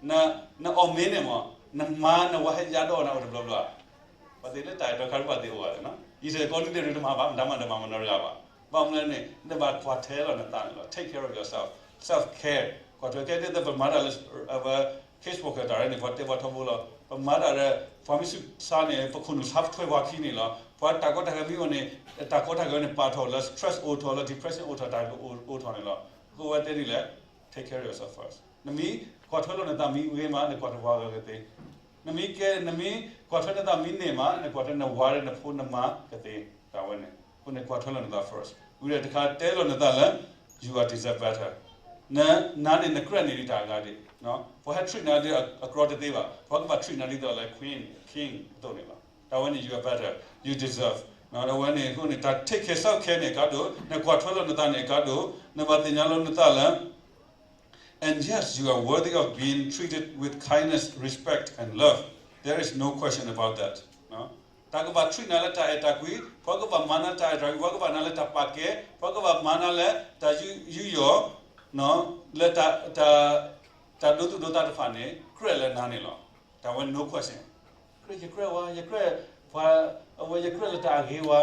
နအီၣ်မ့ၤန့ၣ်မး, နမါနဝၤဟဲယါဒီးနၤအိၣ်တဘျီဘျီဧါ. ပှၤသ့ၣ်လၢတၢ်အဲၣ်တီခါဒ်ပှၤသ့ၣ်အိၣ်ဘၣ်လီၤ, ယံာ်ထီၣ်ယကီဒ်န့ၣ်ဒုးတမၤဘၣ်, မတၤမးတမၤမနီတဂၤဘၣ်. ဘၣ်မနုၤလဲၣ်န့ၣ် နဘၣ်ကွၢ်ထွဲလီၤနသးန့ၣ်လီၤ, take care of yourself, self care. ကွၢ်ထွဲကဲဒ်သိးပမၤတၢ်လၢ case worker တၢ်ရဲၣ်န့ၣ် ပှၤတဲပှၤထီဘိလီၤ, ပမၤတၢ်ဒီး ပှၤမ့ၢ်ဆူးဆါန့ၣ် ပခိၣ်နူာ်ဆါပထွဲပှၤခံန့ၣ်လီၤ. ပှၤတၢ်ကီတၢ်ခဲမ့ၢ်အိၣ်န့ၣ် တၢ်ကီတၢ်ခဲန့ၣ်ပာ်ထီၣ်လၢ stress အိၣ်ထီၣ်လၢ depression အိၣ်ထီၣ် တၢ်အိၣ်ထီၣ်န့ၣ်လီၤ. အဃိဝဲတဲဒ်လဲၣ်, take care of yourself first. နမ့ၢ်ကွၢ်ထွဲလီၤနသးမ့ၢ်ဂ့ၤမး နကွၢ်ထွဲပှၤဂၤကသ့. နမ့ၢ်ကဲ, နမ့ၢ်ကွၢ်ထွဲနသးမ့ၢ်န့ၢ်မး နကွၢ်ထွဲနဝၤဒီးနဖိနမါကသ့, တၢ်ဝဲန့ၣ်. အဃိန့ၣ်ကွၢ်ထွဲလီၤနသး first. ဝံၤဒီးတခါတဲလီၤနသးလၢ you are deserve better. နၤန့ၣ်နကြၢးန့ၢ်ဒံးတၢ်အဂၤဒံး. ပှၤဟဲ treat နၤဒ်အကြိးတသ့ဘၣ်, ပှၤကဘၣ် treat နၤဒ်သိးလၢ queen, king အသိးန့ၣ်လီၤ. တၢ်ဝဲန့ၣ် you are better, you deserve. အဝဲန့ၣ်အဃိန့ၣ် တၢ် take care self care န့ၣ်အကါဒိၣ်, နကွၢ်ထွဲလီၤနသးန့ၣ်အကါဒိၣ်, နဘၣ်သ့ၣ်ညါလီၤနသးလၢ And yes, you are worthy of being treated with kindness, respect, and love. There is no question about that. တၢ်ကဘၣ် treat နၤလၢတၢ်အဲၣ်တၢ်ကွံ, ပှၤကဘၣ်မၤနၤလၢတၢ်အဲၣ်တၢ်ကွံ, ပှၤကဘၣ်နၤလၢတၢ်ပာ်ကဲ, ပှၤကဘၣ်မၤနၤလၢတၢ်ယူးယီၣ်, လၢတၢ်, တၢ်ဒိသူၣ်ဒိသးတဖၣ်န့ၣ် ကြၢးလၢနၤန့ၣ်လီၤ. တၢ်ဝဲ no question. ကြၢးယကြၢးဝဲ, ယကြၢးပှၤ, အဝဲယကြၢးလၢတၢ်အဂ့ၤဝဲ.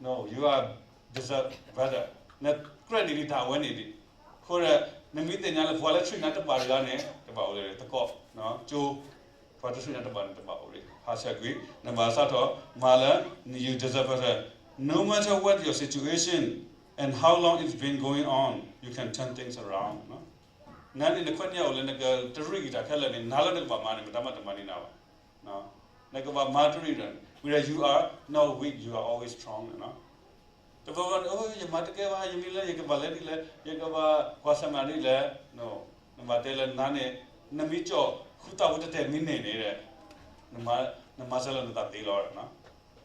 No, you are deserve better. နကြၢးန့ၢ်ဒံးတၢ်ဝဲန့ၣ်ဒံး. အဃိဒီး နမ့ၢ်သ့ၣ်ညါလၢပှၤလၢ treat နၤတဘၣ်တဂၤန့ၣ် တဘၣ်အိၣ်လၢသကိး, ကၠိ, ပှၤတ treat နၤတဘၣ်န့ၣ်တဘၣ်အိၣ်လၢ ဟးဆှဲးကွံာ်, နဘၣ်စးထီၣ်မၤလၢ you deserve better. No matter what your situation and how long it's been going on, you can turn things around. နၤန့ၣ်နခွဲးနံၣ်အိၣ်လၢ နကတရံးက့ၤတၢ်ခဲလၢာ်န့ၣ် နၤလၢနကဘၣ်မၤန့ၣ် မတၤမးတမၤန့ၢ်နၤဘၣ်. နကဘၣ်မၤတရံးဒီး ဝံၤဒီး you are not weak, you are always strong. တဘျီဘျီန့ၣ် အိ ယမၤတကဲဘၣ်, ယမ့ၢ်လၢယကဘၣ်လဲၤဒ်လဲၣ်, ယကဘၣ်ကွၢ်ဆၢၣ်မဲာ်ဒ်လဲၣ်. နဘၣ်တဲလၢနၤန့ၣ် နမ့ၢ်ကၠီၣ်ဃုသၣ်ဖိတတဲာ်မ့ၢ်န့ၢ်န့ၣ်ဒီး နမၤစၢၤလီၤနသးသ့လီၤ.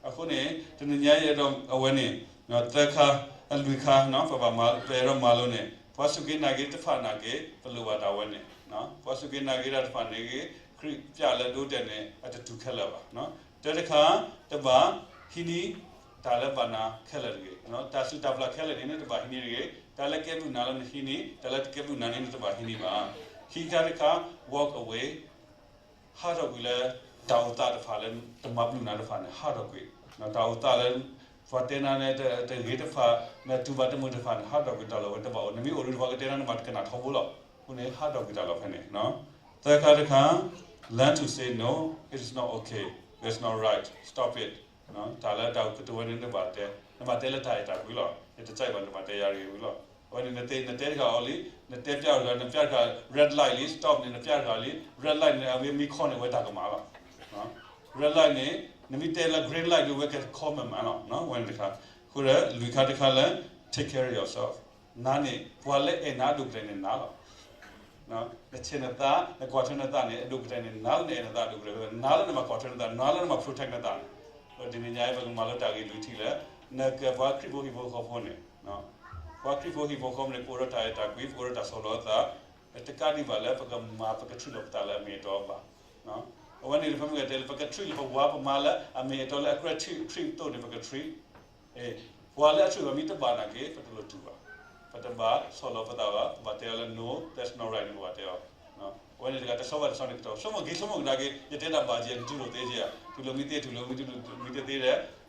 အဃိန့ၣ် တနံၤညါအံၤဒီးအဝဲန့ၣ် သၢခါ, အလွံၢ်ခါ ပဘၣ်မၤ, ပအဲၣ်ဒိးမၤလိန့ၣ် ပှၤစူၢ်က့ၤနာ်က့ၤတဖၣ်နာ်က့ၤ ပလိၣ်ဘၣ်တၢ်ဝဲန့ၣ်, ပှၤစူၢ်က့ၤနာ်က့ၤတၢ်တဖၣ်န့ၣ်ဂ့ၤ, ခရံာ်ပျဲလၢဒိတဲာ်န့ၣ် အတတုၤခဲလၢာ်ဘၣ်. တၢ်တခါ တဘၣ်ဟံးန့ၢ်တၢ်လၢဘၣ်နၤခဲလၢာ်တဂ့ၤ, တၢ်စူၢ်တၢ်ပျၢ်ခဲလၢာ်န့ၣ် နတဘၣ်ဟံးန့ၢ်တဂ့ၤ, တၢ်လၢကဲဘျုးနၤလၢနဟံးန့ၢ်, တၢ်လၢတကဲဘျုးနၤန့ၣ် နတဘၣ်ဟံးန့ၢ်ဘၣ်. ခံခါတခါ walk away, ဟးထီၣ်ကွံာ်လၢ တၢ်အိၣ်သးတဖၣ်လၢတမၤဘျုးနၤတဖၣ်န့ၣ် ဟးထီၣ်ကွံာ်, တၢ်အိၣ်သးလၢ ပှၤတဲနၤန့ၣ် တဂ့ၤတဖၣ်, နတူၢ်ဘၣ်တမုာ်တဖၣ်န့ၣ် ဟးထီၣ်ကွံာ်တၢ်လီၢ်ဝဲတဘၣ်အိၣ်, နမ့ၢ်အိၣ်ဒီးပှၤကတဲနၤန့ၣ် မၤတကနၣ်ထီဘိလီၤ. အဃိန့ၣ် ဟးထီၣ်ကွံာ်တၢ်လီၢ်ဖဲန့ၣ်. သၢခါတခါ learn to say no, it is not okay, that's not right, stop it. တၢ်လၢတၢ်ကတိၤဝဲန့ၣ် နဘၣ်တဲ, နဘၣ်တဲလၢတၢ်အဲၣ်တၢ်ကွံလီၤ. တစဲးဘၣ် နတဘၣ်တဲယၤတဂ့ၤဝံၤလီၤ. အဝဲန့ၣ် နတဲ နတဲတဂၤအီၤလံ, နတဲပျဲတဂၤ, နပျဲတဂၤ red light လံ, stop န့ၣ် နပျဲတဂၤလံ, red light န့ၣ် အဝဲမ့ၢ်ခီန့ၣ် အဝဲတၢ်ကမၣ်လီၤ. red light န့ၣ် နမ့ၢ်တဲလၢ green light ဒ်ဝဲကခီမးမးလီၤ. အဝဲန့ၣ်တခါ, အဃိဒီး လွံၢ်ခါတခါလၢ take care of yourself. နၤန့ၣ် ပှၤလၢအဲၣ်နၤအဒိၣ်ကတၢၢ်န့ၣ်နၤလီၤ. နဆဲးနသး နကွၢ်ထွဲနသးန့ၣ် အဒိၣ်ကတၢၢ်န့ၣ် နၤလၢနအဲၣ်နသးအဒိၣ်ကတၢၢ်, နၤလၢနဘၣ်ကွၢ်ထွဲနသး, နၤလၢနဘၣ် protect နသးန့ၣ်. ဒီးတနံၤညါအံၤ ပကမၤလၢတၢ်ဂ့ၢ်လွံၢ်ထံၣ်လၢ နကပှၤခရံာ်ဖိဟံၣ်ဖိဃီဖိန့ၣ်, ပှၤခရံာ်ဖိဟံၣ်ဖိဃီဖိန့ၣ် ကအိၣ်ဒီးတၢ်အဲၣ်တၢ်ကွံ, ပကအိၣ်ဒီးတၢ်ဆီၣ်လီၤအသး, တကးဒံးဘၣ်လၢပကမၤပက treat လီၤပသးလၢအမ့ၢ်အတီဘၣ်. အဝဲန့ၣ် ဖဲမ့ၢ်ဂ့ၤတဲလၢ ပက treat လၢပဝၤပမၤလၢအမ့ၢ်အတီလၢအကြၢး treat အသိးန့ၣ် ပက treat ပှၤလၢအ treat ပှၤမ့ၢ်တဘၣ်နာ်က့ ပတလိၣ်တူၢ်ဘၣ်. ပတဘၣ်ဆီၣ်လီၤပသးဘၣ်, ပဘၣ်တဲအီၤလၢ no, that's not right န့ၣ် ပဘၣ်တဲအီၤ. အဝဲန့ၣ်တဂၤ တဆီဘၣ်တဆီန့ၣ်ကတီၢ် ဆိကမိၣ်ဂ့ၤဆိကမိၣ်ကဒါက့ၤ ယတဲတၢ်ဘၣ်က့ၤ နတူၢ်လိာ်သ့က့ၤဧါ, တူၢ်လိာ်မ့ၢ်သ့ တူၢ်လိာ်မ့ၢ်တသ့ဒီး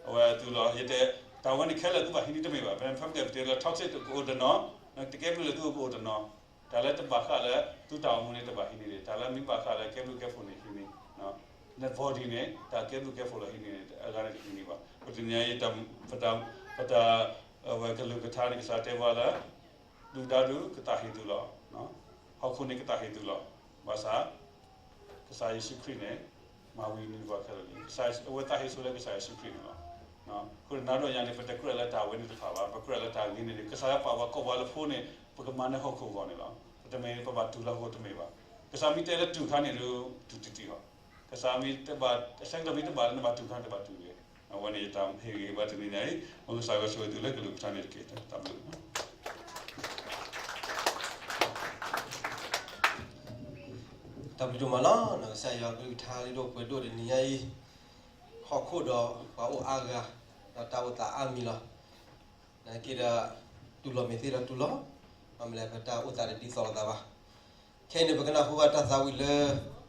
အဝဲတူၢ်လိာ် ယတဲ တၢ်ဝဲန့ၣ်ခဲလၢာ်သုဘၣ်ဟံးန့ၢ် တမ့ၢ်ဘၣ်. ဖဲ ဖဲမ့ၢ်ဂ့ၤပတဲလၢ toxic ကအိၣ်တနီၤ, တကဲဘျုးလၢသုကအိၣ်တနီၤ, တၢ်လၢတဘၣ်ဃးလၢ သုတၢ်အိၣ်မူန့ၣ် တဘၣ်ဟံးန့ၢ်, တၢ်လၢမ့ၢ်ဘၣ်ဃးလၢကဲဘျုးကဲဖှိၣ်န့ၣ်ဟံးန့ၢ်. န body န့ၣ် တၢ်ကဲဘျုးကဲဖှိၣ်လၢဟံးန့ၢ်န့ၣ် အဂၤန့ၣ်တဟံးန့ၢ်ဘၣ်. ပတနံၤညါအံၤ ပတၢ် ပတၢ် အဝဲကလုၢ်ကထါန့ၣ် ကစၢ်တဲဝဲလၢ ဒုၣ်ဒါဒုးကသးဟ့သူလီၤ, ဟီၣ်ခိၣ်န့ၣ်ကသးဟ့သူလီၤ. ဘၣ်ဆၣ် ကစၢ်ယ့ၣ်ၡူးခရံာ်န့ၣ် မၤဝံၤန့ၢ်ပှၤခဲလၢာ်လံ. ကစၢ်အဝဲသးဟ့ဆူၣ်လၢကစၢ်ယ့ၣ်ၡူးခရံာ်န့ၣ်လီၤ. အဃိန့ၣ် နၤဒီးယၤန့ၣ် ပတကြၢးလၢတၢ်ဝဲန့ၣ်တဖၣ်ဘၣ်, ပကြၢးလၢတၢ်ဂ့ၤန့ၣ် ကစၢ်ယွၤပာ်ပှၤကိးပှၤလၢဖိန့ၣ် ပကမၤနၢၤဟီၣ်ခိၣ်အဂီၢ်န့ၣ်လီၤ. ပတမ့ၢ်ပဘၣ်တူၢ်လၢဟီၣ်ခိၣ်တမ့ၢ်ဘၣ်. ကစၢ်မ့ၢ်တဲလၢတူၢ်ခါန့ၣ်ဒီး တူၢ်တံၢ်တံၢ်လီၤ. ကစၢ်မ့ၢ်တဘၣ် အဆၢကတီၢ်မ့ၢ်တဘၣ်လၢနဘၣ်တူၢ်ခါ တဘၣ်တူၢ်ဂ့ၤ. အဝဲန့ၣ်ယတၢ်ဟ့ၣ်ဂ့ၤဘၣ်တနံၤညါအံၤ, မ်ကစၢ်ယွၤဆိၣ်ဂ့ၤသုလၢကလုၢ်ကထါန့ၣ်တက့ၢ်. တၢ်ဘျုး တၢ်ဘျုးဒိၣ်မးလီၤ. ကစၢ်ယွၤကလုၢ်ကထါလၢဒိၣ်ပှဲၤဒိၣ်တနံၤညါအံၤ, ဟီၣ်ခိၣ်ဒီးပှၤအိၣ်အါဂၤ, ဒီးတၢ်အိၣ်သးအါမံၤလီၤ. နာ်က့ဒီး တူၢ်လိာ်မ့ၢ်သ့ဒီးတူၢ်လိာ်, ဘၣ်မနုၤလဲၣ် ပတၢ်အိၣ်သးတဒ်သိးလိာ်သးဘၣ်. ခဲအံၤန့ၣ် ပကနၢ်ဟူဘၣ်တၢ်သးဝံၣ်လၢ